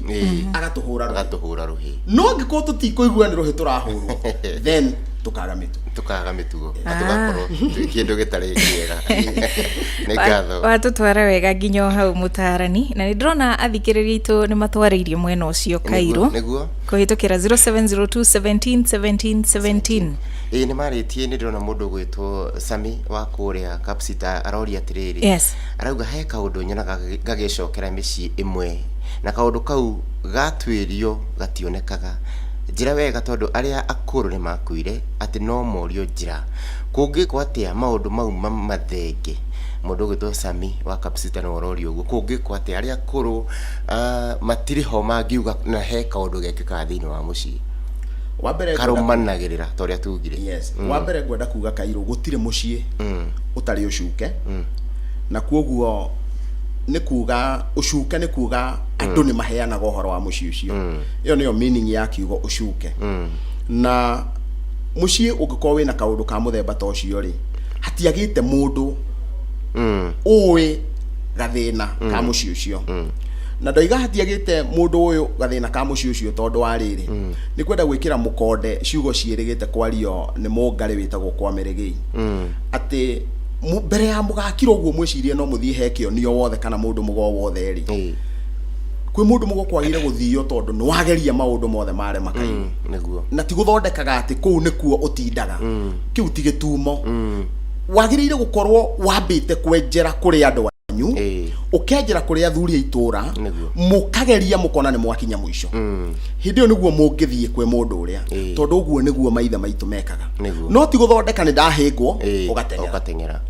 agatũhũra rũhĩ. Agatũhũra rũhĩ. No angĩkorwo tũtikũigua nĩ rũhĩ tũrahũrwo, then tũkaga mĩtugo. Tũkaga mĩtugo na tũgakorwo twĩ kĩndũ gĩtarĩ kĩega. Nĩ ngatho. Watũtwara wega nginya o hau, mũtarani, na nĩ ndĩrona athikĩrĩria aitũ nĩ matwarĩirie mwena ũcio kairũ kũhĩtũkĩra 0702 17 17 17. Ĩĩ, nĩ marĩtie. Nĩ ndĩrona mũndũ ũgwĩtwo Sami wa kũrĩa Kapsita aroria atĩrĩrĩ, arauga he kaũndũ nyonaga gagĩcokera mĩciĩ ĩmwe, na kaũndũ kau gatuĩrio gationekaga. Njĩra wega tondũ arĩa akũrũ nĩ makuire atĩ no morio njĩra. Kũngĩkwo atĩa maũndũ mau mathenge? Mũndũ ũgwĩtwo Sami wa Kapsita nĩwe ũroria ũguo. Kũngĩkwo atĩa arĩa akũrũ matirĩ ho mangiuga na he kaũndũ gekĩkaga thĩinĩ wa mũciĩ? Wa mbere ngwenda Karũmanagĩrĩra ta ũrĩa tugire. Yes. Wa mbere ngwenda kuga Kairũ gũtirĩ mũciĩ ũtarĩ ũcuke. Na kuoguo nĩ kuga ũcuke nĩ kuga andũ nĩ maheanaga ũhoro wa mũciĩ ũcio. Ĩyo nĩyo meaning ya kiugo ũcuke. Na mũciĩ ũngĩkorwo wĩna kaũndũ ka mũthemba ta ũcio rĩ, hatiagĩte mũndũ ũĩ gathĩna ka mũciĩ ũcio. Na ndoiga hatiagĩte mũndũ ũyũ gathĩna ka mũciĩ ũcio tondũ wa rĩrĩ, nĩ kwenda gwĩkĩra mũkonde ciugo ciĩrĩgĩte kwario nĩ mũngarĩ wĩtagwo Kwame Rĩgĩi. Atĩ mbere ya mũgakira ũguo mwĩcirie no mũthiĩ he kĩonio wothe kana mũndũ mũgo wothe rĩ, kwĩ mũndũ mũgo kwagĩrĩire gũthio tondũ nĩ wageria maũndũ mothe marema kaingĩ. Nĩguo. Na ti gũthondekaga atĩ kũu nĩkuo ũtindaga. Kĩu ti gĩtumo. Wagĩrĩire gũkorwo wambĩte kwenjera kũrĩ andũ anyu, ũkenjera kũrĩ athuri a itũra, mũkageria mũkona nĩ mwakinya mũico. Hĩndĩ ĩyo nĩguo mũngĩthiĩ kwĩ mũndũ ũrĩa, tondũ ũguo nĩguo maithe maitũ mekaga. No ti gũthondeka nĩ ndahĩngwo, ũgateng'era. Ũgateng'era.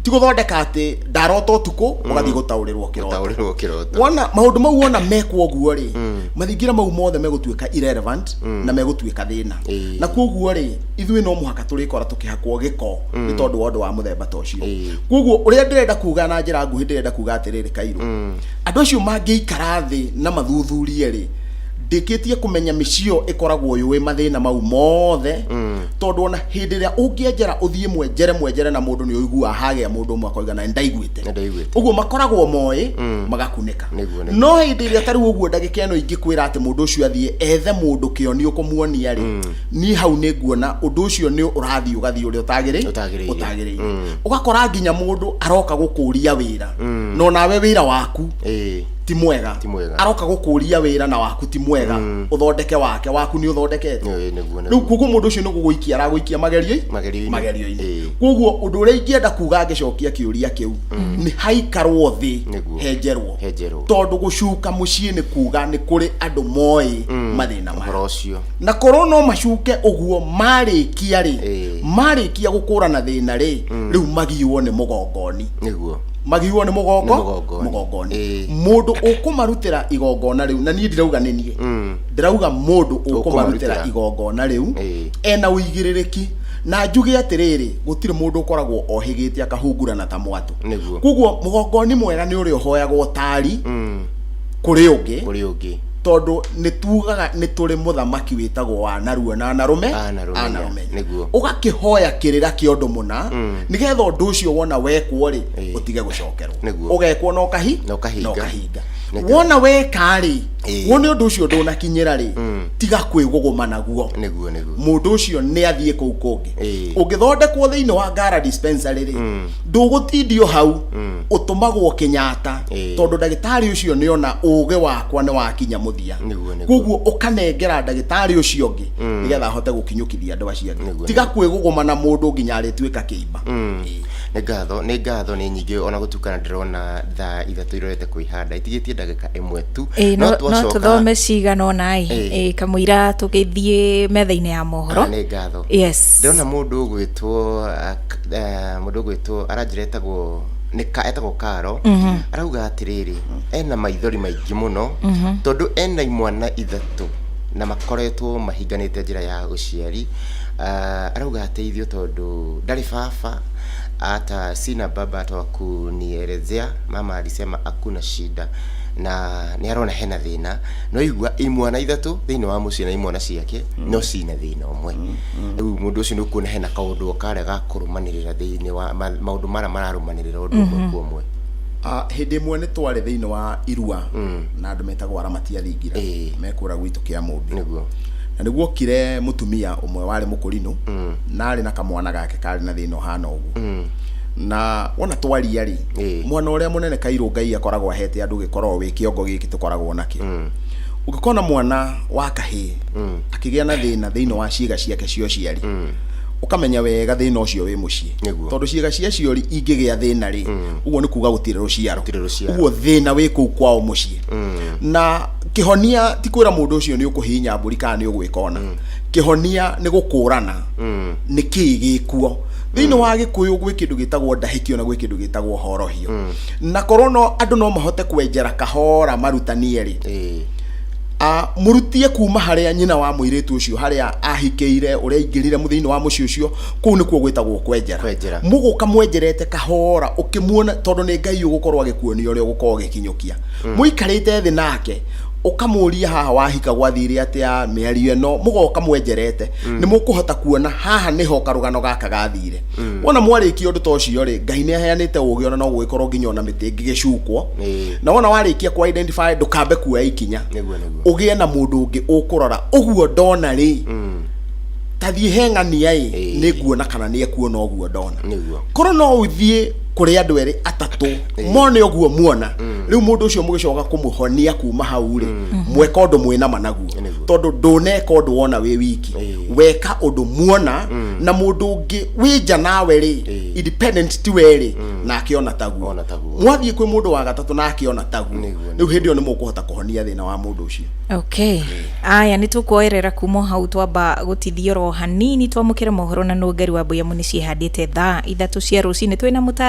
Ti gũthondeka atĩ ndarota ũtukũ, ũgathiĩ gũtaũrĩrwo kĩroto. Gũtaũrĩrwo kĩroto. Wona maũndũ mau wona mekwo ũguo rĩ, mathingira mau mothe megũtuĩka irrelevant na megũtuĩka thĩna. Na kwoguo rĩ, ithuĩ no mũhaka tũrĩkora tũkĩhakwo gĩko nĩ tondũ wa ũndũ wa mũthemba ta ũcio. Kwoguo ũrĩa ndĩrenda kuga na njĩra nguhĩ, ndĩrenda kuga atĩrĩrĩ Kairũ, andũ acio mangĩikara thĩ na mathuthurie rĩ, ndĩkĩtie kũmenya mĩciĩ ĩyo ĩkoragwo yũĩ mathĩna mau mothe, tondũ ona hĩndĩ ĩrĩa ũngĩenjera ũthiĩ mwenjere mwenjere na mũndũ nĩ ũiguaga hagĩa mũndũ ũmwe akoiga na nĩndaiguĩte. Nĩndaiguĩte. Ũguo makoragwo moĩ magakunĩka. Nĩguo, nĩguo. No hĩndĩ ĩrĩa ta rĩu ũguo ndagĩka ĩno ingĩkwĩra atĩ mũndũ ũcio athiĩ ethe mũndũ kĩoni ũkũmuonia rĩ, niĩ hau nĩ nguona ũndũ ũcio nĩ ũrathiĩ ũgathiĩ ũrĩa Ũtagĩrĩire. ũtagĩrĩire. Ũgakora nginya mũndũ aroka gũkũria wĩra, no nawe wĩra waku ti mwega. Ti mwega. Aroka gũkũria wĩra na waku ti mwega, ũthondeke wake, waku nĩ ũthondekete. Nĩguo, Rĩu nĩguo. koguo mũndũ ũcio nĩ gũgũikia aragũikia Magerio-inĩ. magerio-inĩ. Koguo ũndũ ũrĩa ingĩenda kuga ngĩcokia kĩũria kĩu, nĩ haikarwo thĩ, Nĩguo. henjerwo. Henjerwo. Tondũ gũcuka mũciĩ nĩ kuga nĩ kũrĩ andũ moĩ mathĩna maya. Ũhoro ũcio. Na korwo no macuke ũguo marĩkia rĩ, marĩkia gũkũrana thĩna rĩ, rĩu magiũo nĩ mũgongoni. Nĩguo. Magiũo nĩ mũgongo? Nĩ mũgongoni. Mũgongoni. Mũndũ ũkũmarutĩra igongona rĩu, na niĩ ndirauga nĩ niĩ, ndĩrauga mũndũ ũkũmarutĩra Ũkũmarutĩra. igongona rĩu, ena ũigĩrĩrĩki. Na njuge atĩrĩrĩ, gũtirĩ mũndũ ũkoragwo ohĩgĩte akahungurana ta mwatũ. Nĩguo. Koguo mũgongoni mwega nĩ ũrĩa ũhoyagwo ũtari kũrĩ ũngĩ. Kũrĩ ũngĩ. Tondũ nĩ tugaga nĩ tũrĩ mũthamaki wĩtagwo wa narua na anarũme, Anarũmenya. anarũmenya. Nĩguo. Ũgakĩhoya kĩrĩra kĩa ũndũ mũna, nĩgetha ũndũ ũcio wona wekwo rĩ, ũtige gũcokerwo. Nĩguo. Ũgekwo na ũkahi? Na ũkahinga. Na ũkahinga. Nĩguo. Wona weka rĩ, wone ũndũ ũcio ndũnakinyĩra rĩ, tiga kwĩgũgũma naguo. Nĩguo, nĩguo. Mũndũ ũcio nĩ athiĩ kũu kũngĩ. Ũngĩthondekwo thĩinĩ wa Ngara dispensary rĩ, ndũgũtindio hau, ũtũmagwo Kenyatta, tondũ ndagĩtarĩ ũcio nĩ ona ũgĩ wakwa nĩ wakinya mũthia. Nĩguo, nĩguo. Koguo ũkanengera ndagĩtarĩ ũcio ũngĩ nĩgetha ahote gũkinyũkithia andũ acio angĩ. Nĩguo, Tiga kwĩgũgũma na mũndũ nginya arĩtuĩka kĩimba. Nĩ ngatho, nĩ ngatho nĩ nyingĩ ona gũtuĩka ndĩrona thaa ithatũ irorete kwĩhanda itigĩtie ndagĩka ĩmwe tu. No tũthome cigana ũna ĩ, kamũira tũgĩthiĩ metha-inĩ ya mohoro. Nĩ ngatho. Yes. Ndĩrona mũndũ ũgwĩtwo mũndũ ũgwĩtwo aranjĩra etagwo nĩ ka etagwo Karo, arauga atĩrĩrĩ, ena maithori maingĩ mũno tondũ ena imwana ithatũ na makoretwo mahinganĩte njĩra ya ũciari. Arauga ateithio tondũ ndarĩ baba, hata sina baba hata wa kunielezea, mama alisema hakuna shida, na nĩ arona hena thĩna, no igua imwana ithatũ thĩinĩ wa mũciĩ na imwana ciake no cina thĩna ũmwe. Rĩu mũndũ ũcio nĩ ũkuona hena kaũndũ karĩa ga kũrũmanĩrĩra thĩinĩ wa maũndũ marĩa mararũmanĩrĩra ũndũ ũmwe kwa ũmwe. Hĩndĩ ĩmwe nĩ twarĩ thĩinĩ wa irua na andũ metagwo aramati a thingira mekũra gwitũ kĩa Mũmbi. Nĩguo. Na nĩ guokire mũtumia ũmwe warĩ mũkũrinũ na arĩ na kamwana gake karĩ na thĩna ũhana ũguo. Na wona twaria rĩ, mwana ũrĩa mũnene Kairũ Ngai akoragwo ahete andũ gĩkoragwo wĩ kĩongo gĩkĩ tũkoragwo nakĩo. Ũngĩkona mwana wa kahĩĩ akĩgĩa na thĩna thĩinĩ wa ciĩga ciake cia ũciari, ũkamenya wega thĩna ũcio wĩ mũciĩ. Nĩguo. Tondũ ciĩga cia ciori ingĩgĩa thĩna rĩ, ũguo nĩ kuga gũtirĩ rũciaro. Gũtirĩ rũciaro. Ũguo thĩna wĩ kũu kwao mũciĩ. Na Kĩhonia ti kwĩra mũndũ ũcio nĩ ũkũhihinya mbũri kana nĩ ũgwĩka ona. Kĩhonia nĩ gũkũrana nĩ kĩĩ gĩkuo. Thĩinĩ wa Gĩkũyũ gwĩ kĩndũ gĩtagwo ndahĩkio na gwĩ kĩndũ gĩtagwo horohio. Na korwo no andũ no mahote kwenjera kahora marutanie rĩ, mũrutie kuma harĩa nyina wa mũirĩtu ũcio harĩa ahikĩire, ũrĩa aingĩrire thĩinĩ wa mũciĩ ũcio, kũu nĩkuo gwĩtagwo kwenjera. Kwenjera. Mũgũka mwenjerete kahora ũkĩmuona, tondũ nĩ Ngai ũgũkorwo agĩkuonia ũrĩa ũgũkorwo ũgĩkinyũkia. Mũikarĩte thĩ nake ũkamũria haha wahika gwathire atĩa, mĩario ĩno mũgoka mwenjerete, nĩ mũkũhota kuona haha nĩho karũgano gaka gathire. Wona mwarĩkia ũndũ ta ũcio rĩ, Ngai nĩ aheanĩte ũgĩ ona no gũgĩkorwo nginya ona mĩtĩ ĩngĩgĩcukwo. Na wona warĩkia ku identify ndũkambe kuoya ikinya. Nĩguo, nĩguo. Ũgĩe na mũndũ ũngĩ ũkũrora ũguo ndona rĩ, ta thiĩ he ng'ania ĩ, nĩ nguona kana nĩ ekuona ũguo ndona. Korwo no ũthiĩ kũrĩ andũ erĩ atatũ mone ũguo muona, rĩu mũndũ ũcio mũgĩcoka kũmũhonia kuma hau rĩ, mweka ũndũ mwĩna ma naguo. Tondũ ndũneka ũndũ wona wĩ wiki, weka ũndũ muona na mũndũ ũngĩ wĩ nja nawe rĩ, independent ti we rĩ, nake ona taguo. Ona taguo. Mwathiĩ kwĩ mũndũ wa gatatũ nake ona taguo. Nĩguo, Rĩu hĩndĩ ĩyo nĩ mũkũhota kũhonia thĩna wa mũndũ ũcio. Okay. Aya, nĩ tũkuoerera kuma hau twamba gũtithia oro hanini twamũkĩre mohoro na nũngari wa mbuya nĩ ciĩhandĩte thaa 3 cia rũcinĩ twĩna mũtarani.